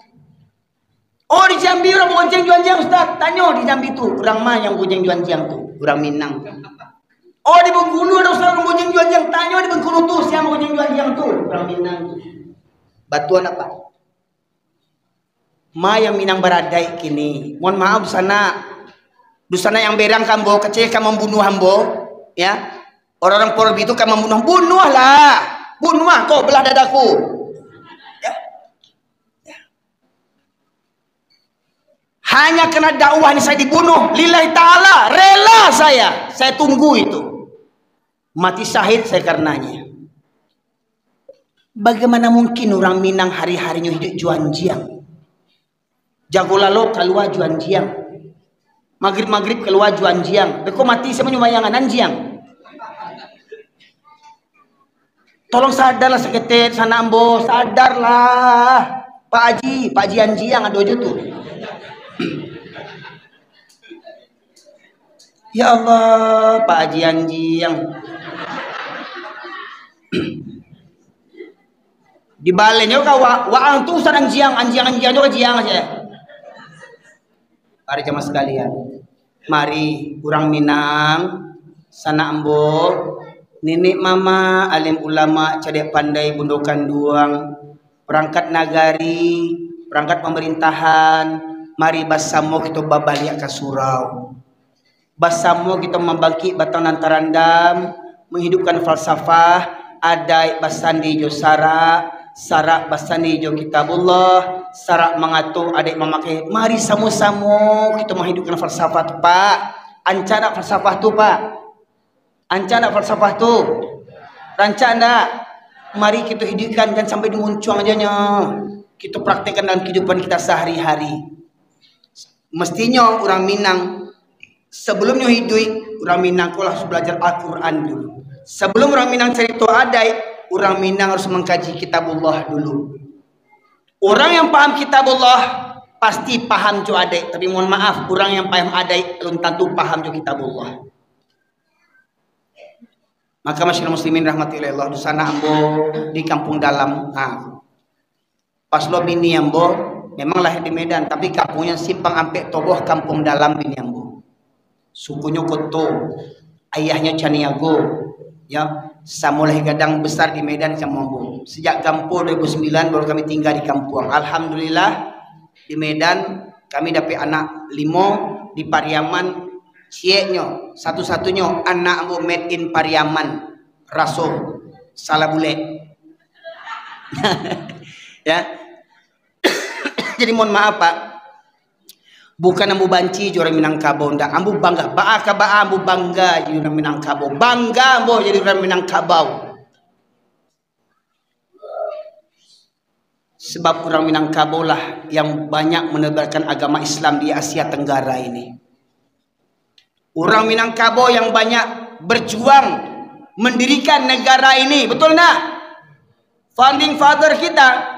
Oh, di Jambi urang bagonceng jo anjiang, Ustaz. Tanyo di Jambi tu, urang ma yang bagonceng jo anjiang tu? Urang Minang. Oh, di Bengkulu ada Ustaz bagonceng jo anjiang. Tanyo di Bengkulu tu, sia bagonceng jo anjiang tu? Urang Minang tu. Batua ndak, Pak? Ma yang Minang baradaik kini. Mohon maaf, Dusanak. Dusanak yang berang ka ambo, kecek ka mambunuah ambo, ya. Orang-orang Polri tu ka mambunuah, bunuahlah. Bunuah kau belah dadaku. Ya. Hanya karena dakwah ini saya dibunuh, lillahi ta'ala, rela saya. Saya tunggu itu. Mati syahid saya karenanya. Bagaimana mungkin urang Minang hari-harinyo hiduik jo anjiang? Jago lalok kalua jo anjiang. Magrib-magrib kalua jo anjiang. Beko mati sia manyumbayangan anjiang? Tolong sadarlah saketek, sanak ambo, sadarlah. Pak Haji, Pak Haji anjiang ado jo tu. Ya Allah, Pak Haji anjiang. Dibalenyo ka wa-, waang tu Ustaz anjiang, anjiang, anjiang jo anjiang sajo. Para jamaah sekalian, mari urang Minang, sanak ambo, nenek mama, alim ulama, cadiak pandai, bundo kanduang, perangkat nagari, perangkat pemerintahan, mari basamo kito babaliak ka surau. Basamo kito mambangkik batang nan tarandam, manghidupkan falsafah, adaik basandi jo sarak, sarak basandi jo Kitabullah, sarak mangatur adaik mamakai. Mari samo-samo kito manghidupkan falsafah tu, Pak. Rancak ndak falsafah tu, Pak? Rancak ndak falsafah tu? Rancak ndak? Mari kito hidupkan, jan sampai dimuncuang ajo nyo. Kita praktekkan dalam kehidupan kita sehari-hari. Mestinyo urang Minang, sebelumnyo hiduik, urang Minang ko lah balajar Al-Quran dulu. Sebelum urang Minang carito adaik, urang Minang harus mangkaji Kitabullah dulu. Urang yang paham Kitabullah, pasti paham jo adaik. Tapi mohon maaf, urang yang paham adaik, belum tantu paham jo Kitabullah. Maka, masyaallah muslimin rahmati Allah, dunsanak ambo di Kampung Dalam. Ha. Pas lo bini ambo, memang lahir di Medan, tapi kampungnyo Simpang Ampek Toboh, Kampung Dalam bini ambo. Sukunyo Koto, ayahnyo Caniago, ya, samo lahir gadang besar di Medan samo ambo. Sejak Gampo dua ribu sembilan baru kami tinggal di kampuang. Alhamdulillah, di Medan kami dapek anak limo, di Pariaman cieknyo, satu-satunyo anak ambo made in Pariaman, raso salah bulek. Ya. Jadi mohon maaf, Pak. Bukan ambo banci jo urang Minangkabau, ndak. Ambo bangga. Baa ka baa ambo bangga jadi urang Minangkabau. Bangga ambo jadi urang Minangkabau. Sebab urang Minangkabau lah yang banyak menebarkan agama Islam di Asia Tenggara ini. Urang Minangkabau yang banyak berjuang mendirikan negara ini, betul ndak? Founding father kita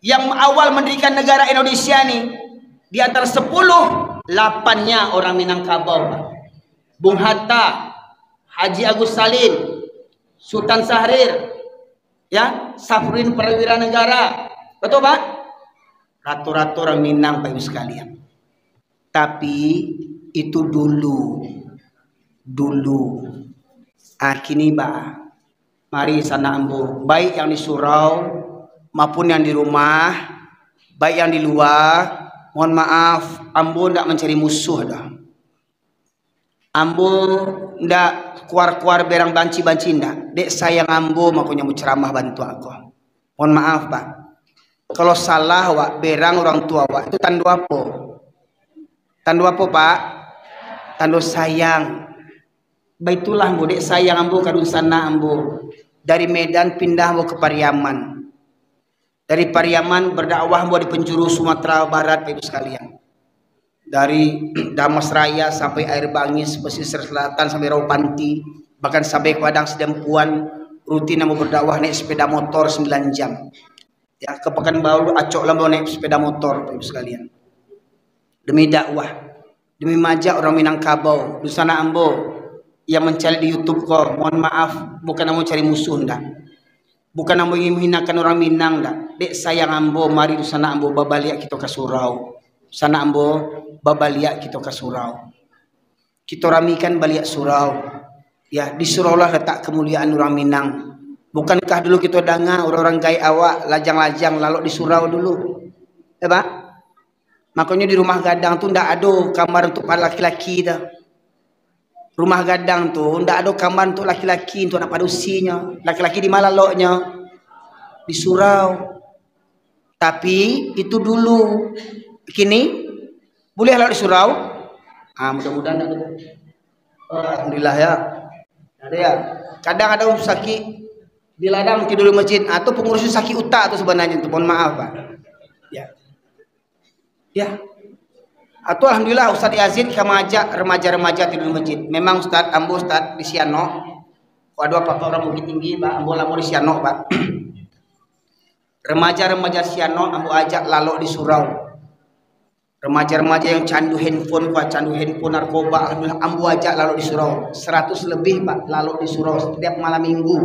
yang awal mendirikan negara Indonesia ni, di antara sepuluh, lapannya orang Minangkabau. Bung Hatta, Haji Agus Salim, Sultan Syahrir, ya, Safrudin Prawira Negara. Betul, Pak? Rato-rato orang Minang, Pak Ibu sekalian. Tapi itu dulu. Dulu. Ah, kini, bah. Mari sanak ambo, baik yang di surau maupun yang di rumah, baik yang di luar, mohon maaf, ambo ndak mancari musuh dah. Ambo ndak kuar-kuar berang banci-banci ndak. Dek sayang ambo, makonyo ambo ceramah bantuak ko. Mohon maaf, Pak. Kalau salah awak, berang orang tua awak, itu tando apo? Tando apo, Pak? Tando sayang. Baitulah ambo, dek sayang ambo ka dunsanak ambo. Dari Medan pindah ambo ka Pariaman. Dari Pariaman berdakwah ambo di penjuru Sumatera Barat, Bapak Ibu sekalian. Dari Damasraya sampai Air Bangis, pesisir selatan sampai Rawapanti, bahkan sampai Padang Sidempuan, rutin ambo berdakwah naik sepeda motor sembilan jam. Ya, ke Pekanbaru acok lah ambo naik sepeda motor, Bapak Ibu sekalian. Demi dakwah, demi majak orang Minangkabau, dunsanak ambo yang mancaliak di YouTube ko, mohon maaf, bukan ambo cari musuh ndak. Bukan ambo ingin menghinakan orang Minang ndak. Dek sayang ambo, mari dunsanak ambo babaliak kito ka surau. Sanak ambo, babaliak kito ka surau. Kito ramikan baliak surau. Ya, di surau lah letak kemuliaan urang Minang. Bukankah dulu kito danga urang-urang gaek awak, lajang-lajang lalok di surau dulu? Ya, Pak? Makonyo di rumah gadang tu ndak ado kamar untuk para laki-laki tu. Rumah gadang tu ndak ado kamar untuk laki-laki, untuk anak padusinyo. Laki-laki di ma laloknyo? Di surau. Tapi itu dulu. Kini, buliah lalok di surau? Ah, mudah-mudahan ndak ado. Oh, alhamdulillah ya. Ada ya. Kadang ada urang sakik di ladang tidur di masjid. Ah, tu pengurus sakik utak tu sebenarnya tu. Mohon maaf, Pak. Ya. Ya. Atau alhamdulillah Ustaz Yazid ka mangajak remaja-remaja tidur di masjid. Memang Ustaz, ambo Ustaz di Sianok. Ko ado apak-apak urang Bukittinggi, Pak, ambo lamo di Sianok, Pak. Remaja-remaja Sianok ambo ajak lalok di surau. Remaja-remaja yang candu handphone, Pak, candu handphone, narkoba, alhamdulillah ambo ajak lalok di surau. Seratus lebih, Pak, lalok di surau setiap malam minggu.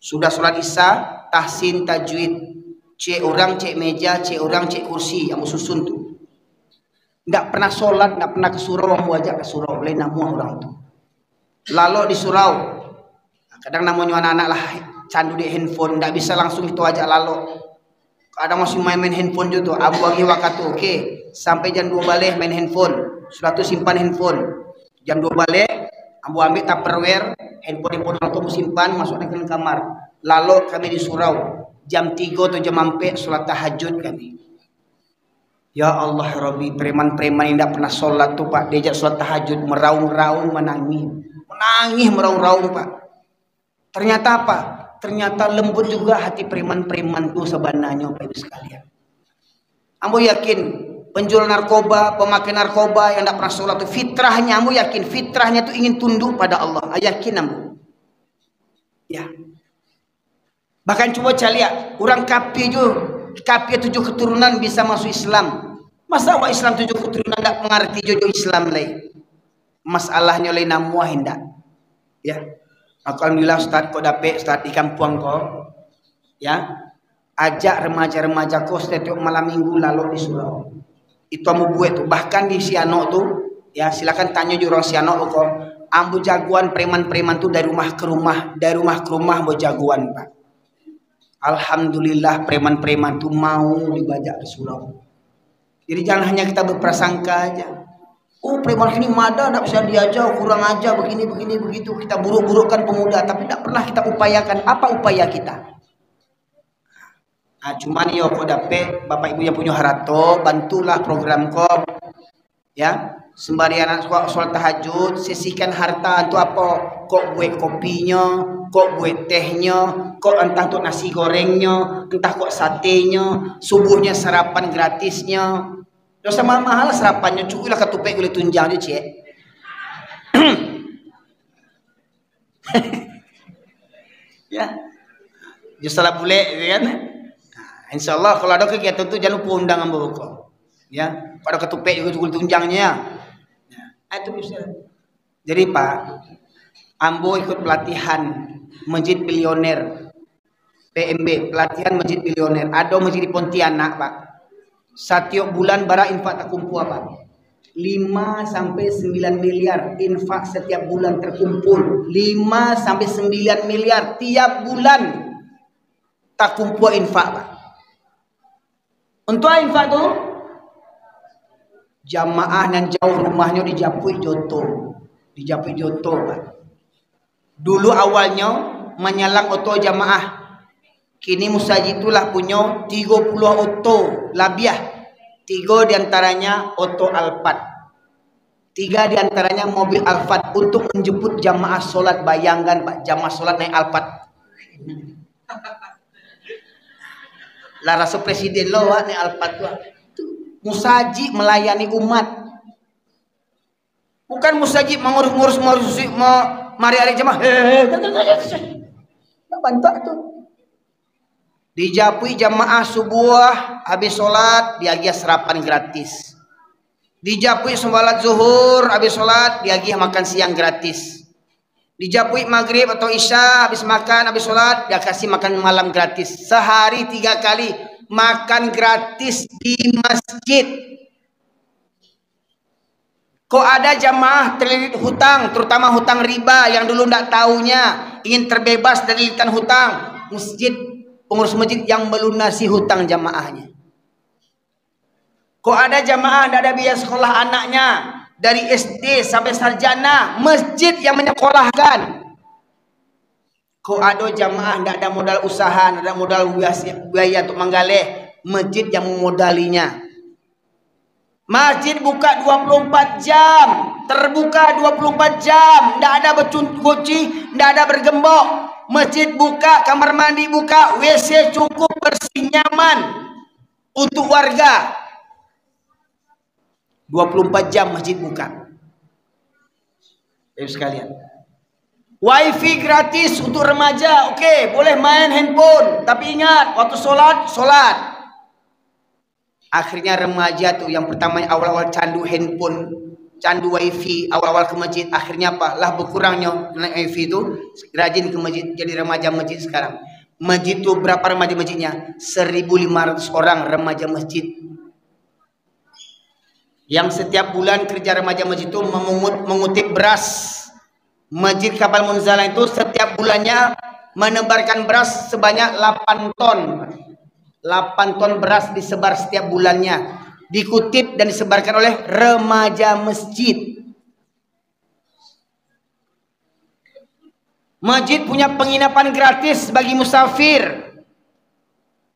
Sudah sholat Isya, tahsin, tajwid. Cek urang, cek meja, cek urang, cek kursi, ambo susun tu. Ndak pernah sholat, ndak pernah ke surau, ambo ajak ke surau, lai namuah urang tu. Lalok di surau. Kadang namonyo anak-anak lah candu di handphone, ndak bisa langsung kito ajak lalok. Kadang masih main-main handphone jo tu, ambo agiah wakatu, oke, sampai jam dua baleh main handphone, sudah tu simpan handphone. Jam dua baleh, ambo ambiak Tupperware, handphone-handphone urang tu ambo simpan, masuak dalam kamar. Lalok kami di surau, jam tigo atau jam ampek, sholat tahajud kami. Ya Allah, ya Rabbi, preman-preman yang ndak pernah sholat tu, Pak, diajak sholat tahajud, meraung-raung, manangih. Manangih, meraung-raung, Pak. Ternyata apa? Ternyata lembut juga hati preman-preman tu sabananyo, Bapak Ibu sekalian. Ambo yakin, penjual narkoba, pemakai narkoba yang ndak pernah sholat tu, fitrahnya, ambo yakin, fitrahnya tu ingin tunduk pada Allah. Ah, yakin ambo. Ya. Bahkan cubo caliak, urang kafir jo, kafir tujuh keturunan bisa masuk Islam. Masa awak Islam tujuh keturunan ndak mangarati jo, jo Islam lai? Masalahnyo lai namuah indak? Ya. Mako, alhamdulillah, Ustaz, kok dapek, Ustaz, di kampuang ko, ya, ajak remaja-remaja ko satiok malam minggu lalok di surau. Itu ambo buek tu. Bahkan di Sianok tu, ya, silakan tanyo jo urang Sianok ko. Ambo jagoan preman-preman tu dari rumah ke rumah, dari rumah ke rumah ambo jagoan, Pak. Alhamdulillah, preman-preman tu mau dibajak di surau. Jadi, jangan hanya kita berprasangka aja. "Oh, preman kini mada, ndak bisa diaja, kurang aja, begini, begini, begitu." Kita buruk-burukkan pemuda, tapi ndak pernah kita upayakan. Apa upaya kita? Ah, cuman iyo, kok dapek, Bapak Ibu yang punyo harato, bantulah program ko. Ya, sembari anak suka sholat tahajud, sisihkan harta untuk apa? Kok buek kopinyo, kok buek tehnyo, kok entah untuk nasi gorengnyo, entah kok satenyo, subuhnyo sarapan gratisnyo. Ndak usah mahal-mahal lah sarapannyo, cukuiklah katupek gulai tunjang tu, ciek. Ya. Jo salak bulek, gitu kan. Nah, insya Allah, kalau ada kegiatan tu, jangan lupa undang ambo ko. Ya, kalau ada katupek juga, gulai tunjangnyo, ya. Nah, itu bisa. Jadi, Pak, ambo ikut pelatihan Masjid Bilioner, P M B, pelatihan Masjid Bilioner. Ado masjid di Pontianak, Pak. Satiok bulan bara infak takumpua, Pak? Lima sampai sembilan miliar infak satiap bulan terkumpul. Lima sampai sembilan miliar tiap bulan takumpua infak, Pak. Untuak infak tu, jamaah nan jauh rumahnyo dijapuik jo oto, dijapuik jo oto, Pak. Dulu awalnyo manyalang oto jamaah. Kini musajik tu lah punyo tigo puluah oto labiah. Tigo di antaranya oto Alphard. Tiga di antaranya mobil Alphard untuk menjemput jamaah solat. Bayangkan, Pak, jamaah solat naik Alphard. Lah raso presiden lo, Wak, naik Alphard tu, Wak. Tu musajik melayani umat. Bukan musajik mangurus-ngurus, mangurus, ma-, mariak-ariak jamaah. Hehehe. Ndak bantuak tu. Dijapuik jamaah subuah, habis solat, diagiah sarapan gratis. Dijapuik solat zuhur, habis solat, diagiah makan siang gratis. Dijapuik magrib atau isya, habis makan, habis solat, dikasih makan malam gratis. Sehari tiga kali makan gratis di masjid. Kok ada jamaah terlilit hutang, terutama hutang riba yang dulu ndak tahunya, ingin terbebas dari lilitan hutang, masjid, pengurus masjid yang melunasi hutang jamaahnya. Kok ada jamaah ndak ada biaya sekolah anaknya, dari S D sampai sarjana, masjid yang menyekolahkan. Kok ado jamaah ndak ada modal usaha, ndak ada modal bias-, biaya untuk manggaleh, masjid yang memodalinya. Masjid buka dua puluh empat jam, terbuka dua puluh empat jam, ndak ada becun-, kunci, ndak ada bergembok. Masjid buka, kamar mandi buka, W C cukup bersih, nyaman untuk warga. Dua puluh empat jam masjid buka. Ibu sekalian. Wifi gratis untuk remaja, oke, boleh main handphone, tapi ingat, waktu sholat, sholat. Akhirnya remaja tu yang pertama awal-awal candu handphone, candu wifi, awal-awal ke masjid, akhirnya apa? Lah berkurangnyo naik wifi tu, rajin ke masjid, jadi remaja masjid sekarang. Masjid tu berapa remaja masjidnya? Seribu lima ratus orang remaja masjid. Yang setiap bulan kerja remaja masjid itu memungut, mengutip beras. Masjid Kapal Munzalah itu setiap bulannya menebarkan beras sebanyak delapan ton. Delapan ton beras disebar setiap bulannya. Dikutip dan disebarkan oleh remaja masjid. Masjid punya penginapan gratis bagi musafir.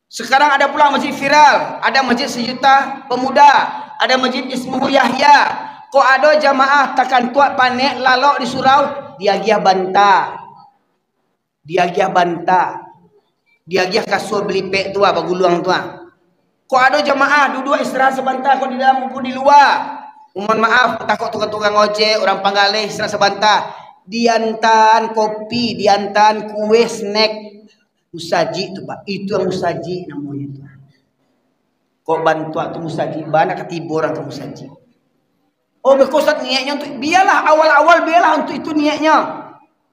Sekarang ada pula masjid viral, ada masjid sejuta pemuda, ada masjid Ismuhu Yahya. Kok ado jamaah takantuak panek lalok di surau, diagiah banta. diagiah banta, diagiah kasua belipek tu ah, baguluang tu ah. Kok ado jamaah duduak istirahat sabanta, kok di dalam, kok di lua. Mohon maaf, takok tukang-tukang ojek, urang panggaleh istirahat sabanta. Diantaan kopi, diantaan kue, snack. Musajik tu, Pak. Itu yang musajik namonyo tu. Kok bantuak tu musajik, bana katibo urang ka musajik. Oh, beko Ustaz niatnya untuk, biarlah awal-awal, biarlah untuk itu niatnya.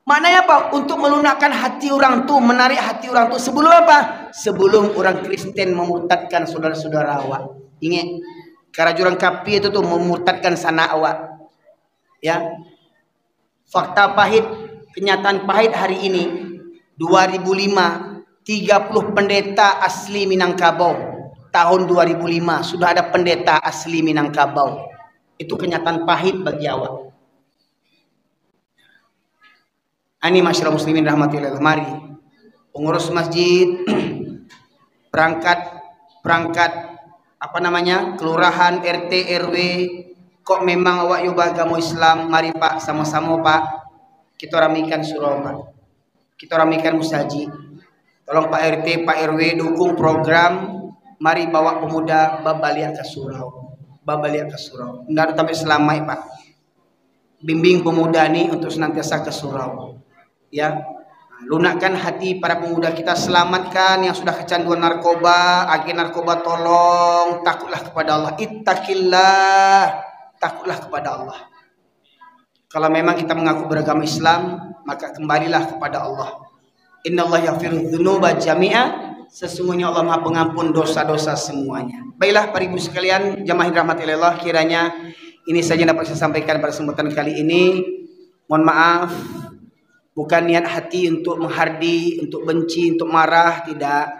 Maknanya apa? Untuk melunakkan hati orang tu, menarik hati orang tu. Sebelum apa? Sebelum orang Kristen memurtadkan saudara-saudara awak. Ingat, karajo urang kapia itu tu memurtadkan sanak awak. Ya. Fakta pahit, kenyataan pahit hari ini, dua ribu lima, tiga puluh pendeta asli Minangkabau. Tahun dua ribu lima, sudah ada pendeta asli Minangkabau. Itu kenyataan pahit bagi awak. Ani masyarakat muslimin rahmati Allah. Mari, pengurus masjid, perangkat, perangkat, apa namanya, kelurahan, R T, R W, kok memang awak yo baagamo Islam, mari Pak, samo-samo Pak, kita ramikan surau Pak, kita ramikan musajik. Tolong Pak R T, Pak R W dukung program, mari bawa pemuda babaliak ka surau, babaliak ka surau. Ndak ada sampai selamaik Pak. Bimbing pemuda ni untuk senantiasa ke surau. Ya. Lunakkan hati para pemuda kita, selamatkan yang sudah kecanduan narkoba, agen narkoba tolong, takutlah kepada Allah. Ittaqillah, takutlah kepada Allah. Kalau memang kita mengaku beragama Islam, maka kembalilah kepada Allah. Innallaha yaghfiru dzunuba jami'a, sesungguhnya Allah Maha Pengampun dosa-dosa semuanya. Baiklah, para ibu sekalian, jamaah yang dirahmati Allah, kiranya ini saja yang dapat saya sampaikan pada kesempatan kali ini. Mohon maaf, bukan niat hati untuk menghardi, untuk benci, untuk marah, tidak.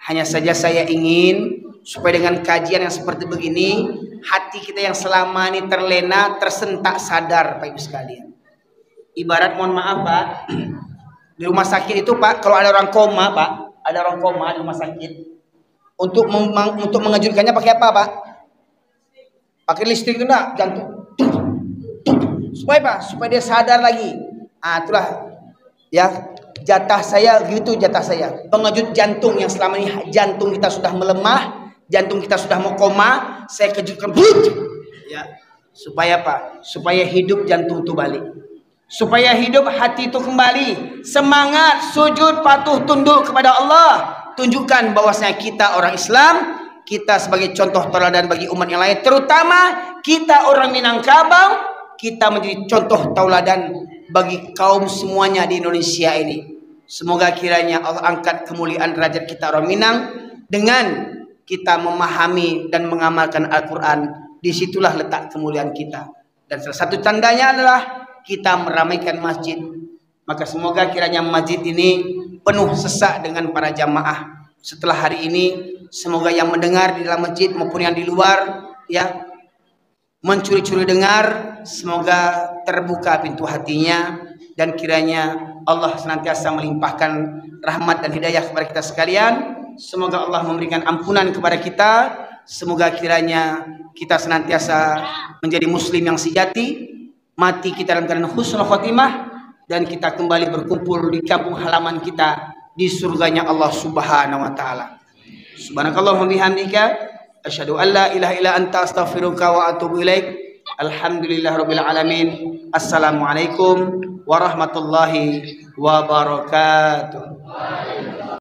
Hanya saja saya ingin supaya dengan kajian yang seperti begini, hati kita yang selama ini terlena, tersentak sadar, Pak Ibu sekalian. Ibarat, mohon maaf Pak, di rumah sakit itu Pak, kalau ada orang koma Pak, ada orang koma di rumah sakit, untuk mem-, untuk mengejutkannya pakai apa Pak? Pakai listrik tu ndak? Jantung. Supaya apa? Supaya dia sadar lagi. Ah, itulah, ya, jatah saya gitu, jatah saya. Pengejut jantung yang selama ini jantung kita sudah melemah, jantung kita sudah mau koma, saya kejutkan. Ya. Supaya apa? Supaya hidup jantung tu balik. Supaya hidup hati tu kembali. Semangat, sujud, patuh, tunduk kepada Allah. Tunjukkan bahwasanya kita orang Islam, kita sebagai contoh tauladan bagi umat yang lain, terutama kita orang Minangkabau, kita menjadi contoh tauladan bagi kaum semuanya di Indonesia ini. Semoga kiranya Allah angkat kemuliaan derajat kita orang Minang dengan kita memahami dan mengamalkan Al-Quran. Di situlah letak kemuliaan kita. Dan salah satu tandanya adalah kita meramaikan masjid. Maka semoga kiranya masjid ini penuh sesak dengan para jamaah. Setelah hari ini, semoga yang mendengar di dalam masjid maupun yang di luar, ya, mencuri-curi dengar, semoga terbuka pintu hatinya, dan kiranya Allah senantiasa melimpahkan rahmat dan hidayah kepada kita sekalian. Semoga Allah memberikan ampunan kepada kita. Semoga kiranya kita senantiasa menjadi muslim yang sejati, mati kita dalam keadaan husnul khotimah, dan kita kembali berkumpul di kampung halaman kita, di surganya Allah Subhanahu wa Ta'ala. Subhanakallahumma bihamdika, asyhadu an la ilaha illa anta, astaghfiruka wa atubu ilaik. Alhamdulillahirabbil alamin. Assalamualaikum warahmatullahi wabarakatuh.